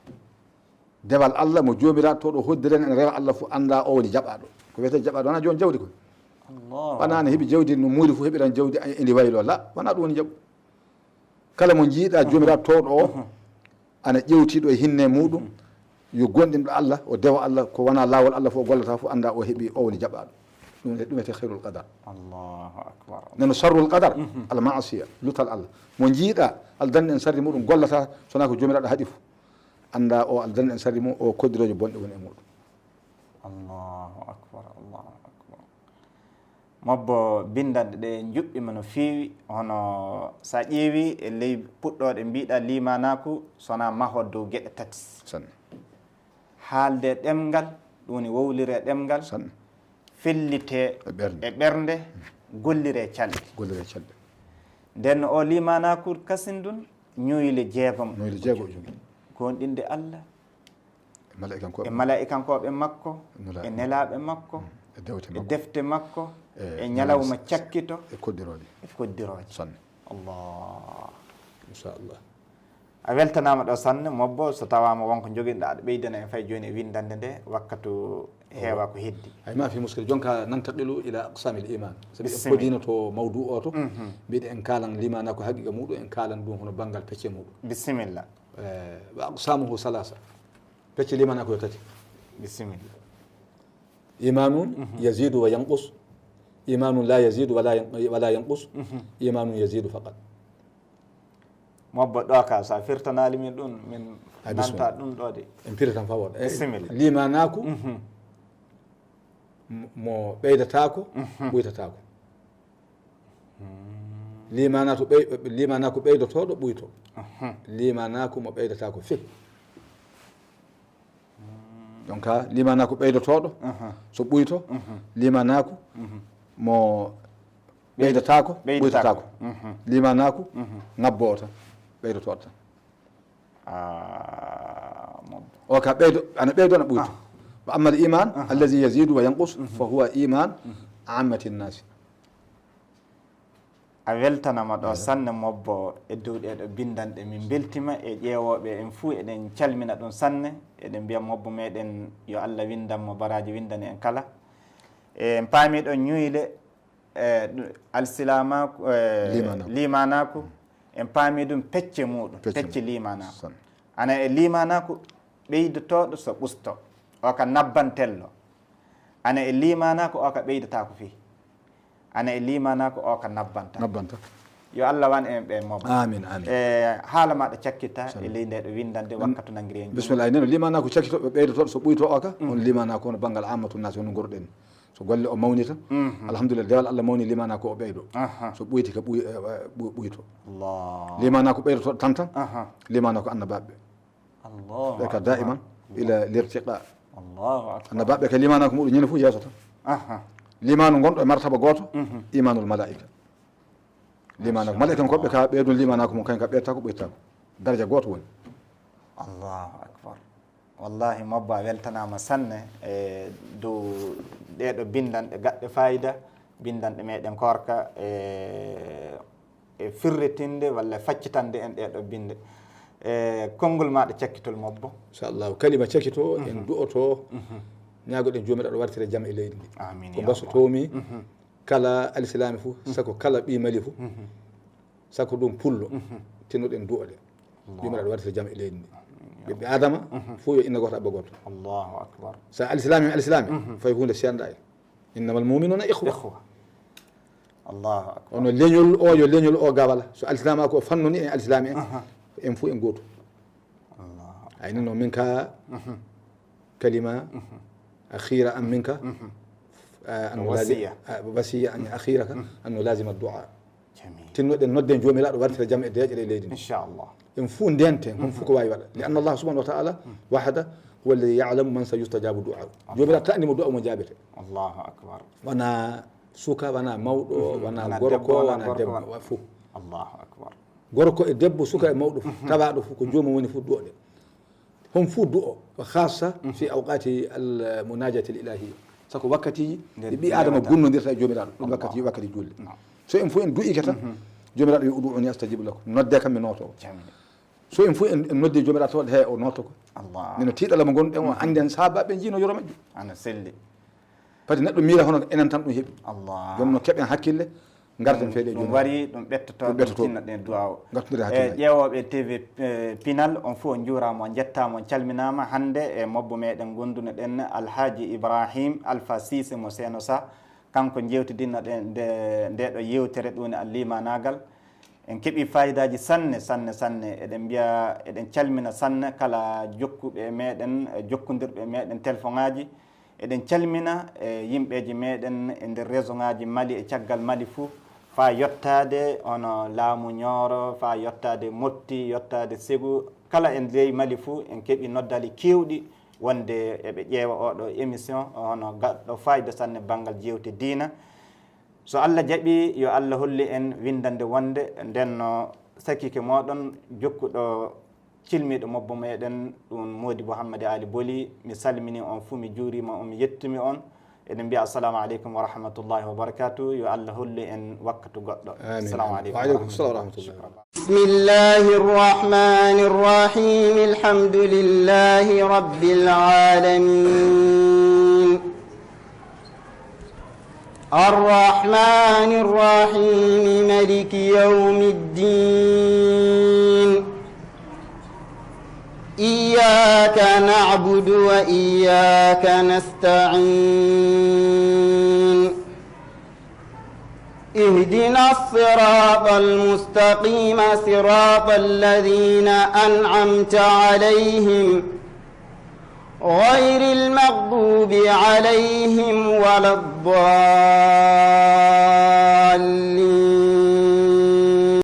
dewal Allah mo joomiraaɗo towɗo hoddiri en, en rewa Allah fof annda o woni jaɓaaɗo. Ko wiyetee jaɓaaɗo wonaa joom jawdi koy. Wonaa ne heɓi jawdi no muuri fof heɓiran jawdi indi waylo la, wonaa ɗum woni jaɓu. Kala mo njiiɗaa joomiraaɗo towɗo o ana ƴewtiiɗo e hinne muɗum yo goonɗinɗo Allah o dewa Allah ko wonaa laawol Allah fof o gollata fof annda o heɓi o woni jaɓaaɗo. Ɗum ɗum wiyetee hayrul qadar. Allahu akbar. Nano sarrul qadar al maasiya lutal Allah. Mo njiiɗaa aldanna en sarri muɗum gollata sona ko joomiraaɗo haɗi fof. Annda o aldanna en sarri mum o koddirooje bonɗe woni e muɗum. Allahu akbar, Allahu akbar. Mobbo bindanɗe ɗe njuɓɓima no feewi hono sa ƴeewi e ley puɗɗooɗe mbiɗa limanaaku sona mahoo dow geɗe tati. Sanne. Haalde ɗemngal ɗum woni wowlire ɗemngal. Sanne. Fellite e ɓernde gollire calɗi. Gollire calɗi. Nden o limanaaku kasin ɗum ñoyle jeegom. Ñoyle jeegom o jogii. Goonɗinde Allah. E malaa'ikankooɓe. E malaa'ikankooɓe makko. E nelaaɓe makko. E defte makko. E ñalawma cakkito. E koddirooje. E koddirooje. Sanne. Allah. Inchallah. A weltanaama ɗo sanne, Mobbo, so tawaama wonko njoginɗa aɗa ɓeydana en fay jooni e winndande nde, wakkatu heewa ko heddi. Ay, ma fi muskil. Jonka nantaqilu ila aqsamil iman. Sabi en Bismillah. Kodino to mawdu o to. Mbiɗa en kalan limana ko haqiqa muɗum, en kalan ɗum hono bangal pecce muɗum. Bisimilla. Eh, wa aqsamuhu salasa. Pecce limana ko yo tati. Bisimilla. Imanun yazidu wa yanqus. Imanun la yazidu wala yan-, wala yanqus. Imanun yazidu faqat. Mobbo ɗo ka, so a firtanaali min ɗum, min A, nanta bisimilla. Ɗum ɗo de. En piritan fa wooɗa. Eh, Bisimilla. Limanaku m-, mo ɓeydataako, ɓuytataako. Limanatu ɓey-, limanaku ɓeydotooɗo ɓuyto. Limanaku mo ɓeydataako fe. Donc, ha, limanaku ɓeydotooɗo, so ɓuyto, limanaku mo ɓeydataako, Ɓeydataako. Ɓuytataako. Limanaku ŋabbo o tan, ɓeydotooɗo tan. Ah, Mobbo. O ka ɓeydo, ana ɓeydo, ana ɓuyto. Wa amma al iman allazi yazidu wa yanqus fa huwa iman ammati nnasi. A weltanama ɗo sanne, Mobbo, e dow ɗeɗo bindanɗe. Min beltima e ƴeewoɓe en fuu, eɗen calmina ɗum sanne. Eɗen mbiya Mobbo meɗen yo Allah windan mo baraji, windani en kala. E en paami ɗon ñuyle, e, ɗum, alsilamaku, e, Limanaku. Limanaku, en paami ɗum pecce muɗum, Pecce pecce muɗum. Limanaku. Sanne. Ana e limanaku ɓeydotoɗo so ɓusto, o ka nabbantello. Ana e limanaku o ka ɓeydataako fii. Ana e limanaku o ka nabbanta. Nabbanta. Yo Allah wan en ɓe, Mobbo. Amin, amin. E haala maɗa cakkita e ley nde ɗo windande wakkatu nangiri en. Bismillah. Neno limanaku cakkitoɓe ɓeydotoɗo so ɓuyto o ka, on limanaku hono bangal ammatu nnasi hono ngorɗen. So golle o mawnita, alhamdulillah, dewal Allah mawni limanaku o ɓeydo. Aha. So ɓuyti ka ɓuy-, e, e, ɓu-, ɓuyto. Allah. Limanaku ɓeydotoɗo tan tan, Aha. limanaku annabaɓe. Allahu Ɓe ka akbar. Daiman ila lirtiqa. Allahu akbar. Annabaɓe ka limanaku muɗum ñande fof yeeso tan. Aha. Limanu gonɗo e martaba gooto, imanul malaika. Limanaku malaika ko ɓe ka ɓeydun limanaku mum, kañ ka ɓeytako ɓeytako. Daraja gooto woni. Allahu akbar. Wallahi, Mobbo, a weltanama sanne e dow ɗeɗo bindanɗe gaɗɗe fayida, bindanɗe meɗen korka e, e firritinde walla faccitande en ɗeɗo binde. E konngol maɗa cakkitol, Mobbo. Inchallahu, kalima cakkito, en du'oto, ñaagoɗen Joomiraaɗo wartira jam e leydi ndi. Amin, Ko ya basotomi, kala alislami fof, sako kala ɓi Mali fof, sako ɗum pullo, tinnoɗen du'oɗe. Joomiraaɗo wartira jam e leydi ndi. Ɓiɓɓe Adama fof yo inna gooto abba gooto. Allahu akbar. So alislami, alislami, fay huunde senda en. Innamal mu'minuna ikhwa. Ikhwa. Allahu akbar. Ono leñol o yo leñol o gawala. So alislama ko fannoni en alislami en, en fof en gooto. Ay, nino min ka kalima akhira am minka, ah, anno lazi-, Wasiya. Ah, wasiya an akhira ka, anno lazima du'a. Jamil. Tinnoɗen nodden Joomiraaɗo wartira jam e deeƴere e leydi ndi. Inchallah. En fof ndenten, hon fof ko waawi waɗa. Li anna Allah subhanahu wa ta'ala wahda huwa alladhi ya'lamu man sayustajabu du'a. Joomiraaɗo tan anndi mo du'a mo jaabete. Allahu akbar. Wona suka, wona mawɗo, wona Wona gorko, debbo, wona wona gorko, debbo, wona- wa-, fof. Allahu akbar. Gorko e debbo, suka e mawɗo fof, tawaɗo fof, ko joomum woni fof du'oɗe. Hon fof du'o, wa khassa fi awqati al munajati al ilahiyya. Sako wakkatiji ɗi ɓi Adama gunnondirta e Joomiraaɗo, ɗum wakkati, wakkati julde. So en fof en du'ike tan, Joomiraaɗo yo ud'uni astajib lakum. Nodde kam mi nooto. Jamil. So en fof en, en noddi Joomiraaɗo tawa he o nooto ko. Allah. Neno tiiɗalla mo gonɗen o, annden sahabaɓe jiino yoro majjum. Ana selli. Pati neɗɗo miila hono enen tan ɗum heɓi. Allah. Joom no keɓen hakkille, ngarten feeɗe Ɗum Joomiraaɗo. wari, ɗum ɓettoto, Ɗum ɗum ɓettoto. Tinnoɗen du'a o. Ngartondire E hakkille. ƴeewooɓe T V, eh, Pinal, on fof on njuuraama, on njettaama, on calminaama. Hannde e Mobbo meɗen gondunoɗen Alhaji Ibrahim Alpha Cissé mo Seeno Sa. Kanko jewtidinnoɗen nde, nde ɗo yewtere ɗum woni al limanagal. En keɓi fayidaaji sanne, sanne, sanne. Eɗen mbiya, eɗen calmina sanne kala jokkuɓe e meɗen, e jokkondirɓe e meɗen telefoŋaaji. Eɗen calmina e yimɓeeji meɗen e nder réseau ŋaaji Mali e caggal Mali fuu, faa yottaade hono laamu Ñooro, faa yottaade Motti, yottaade Segu. Kala e ley Mali fuu, en keɓi noddaali keewɗi wonde eɓe ƴeewa oɗo émission, hono gaɗɗo fayida sanne banngal jeewte diina. So Allah jaɓi, yo Allah hollu en winndande wonde, nden no sakiike mooɗon jokkuɗo cilmiiɗo Mobbo meɗen, ɗum Modibo Hammadi Ali Boli. Mi salmini on fuu, mi juurima on, mi yettumi on. Eɗen mbiya assalamu aleykum wa rahmatullahi wa barakatuh. Yo Allah hollu en wakkatu goɗɗo. Amin. Assalamu aleykum wa rahmatullahi. Shukran. بسم الله الرحمن الرحيم. الحمد لله رب العالمين. الرحمن الرحيم. ملك يوم الدين. إياك نعبد وإياك نستعين. اهدنا الصراط المستقيم، صراط الذين أنعمت عليهم، غير المغضوب عليهم ولا الضالين.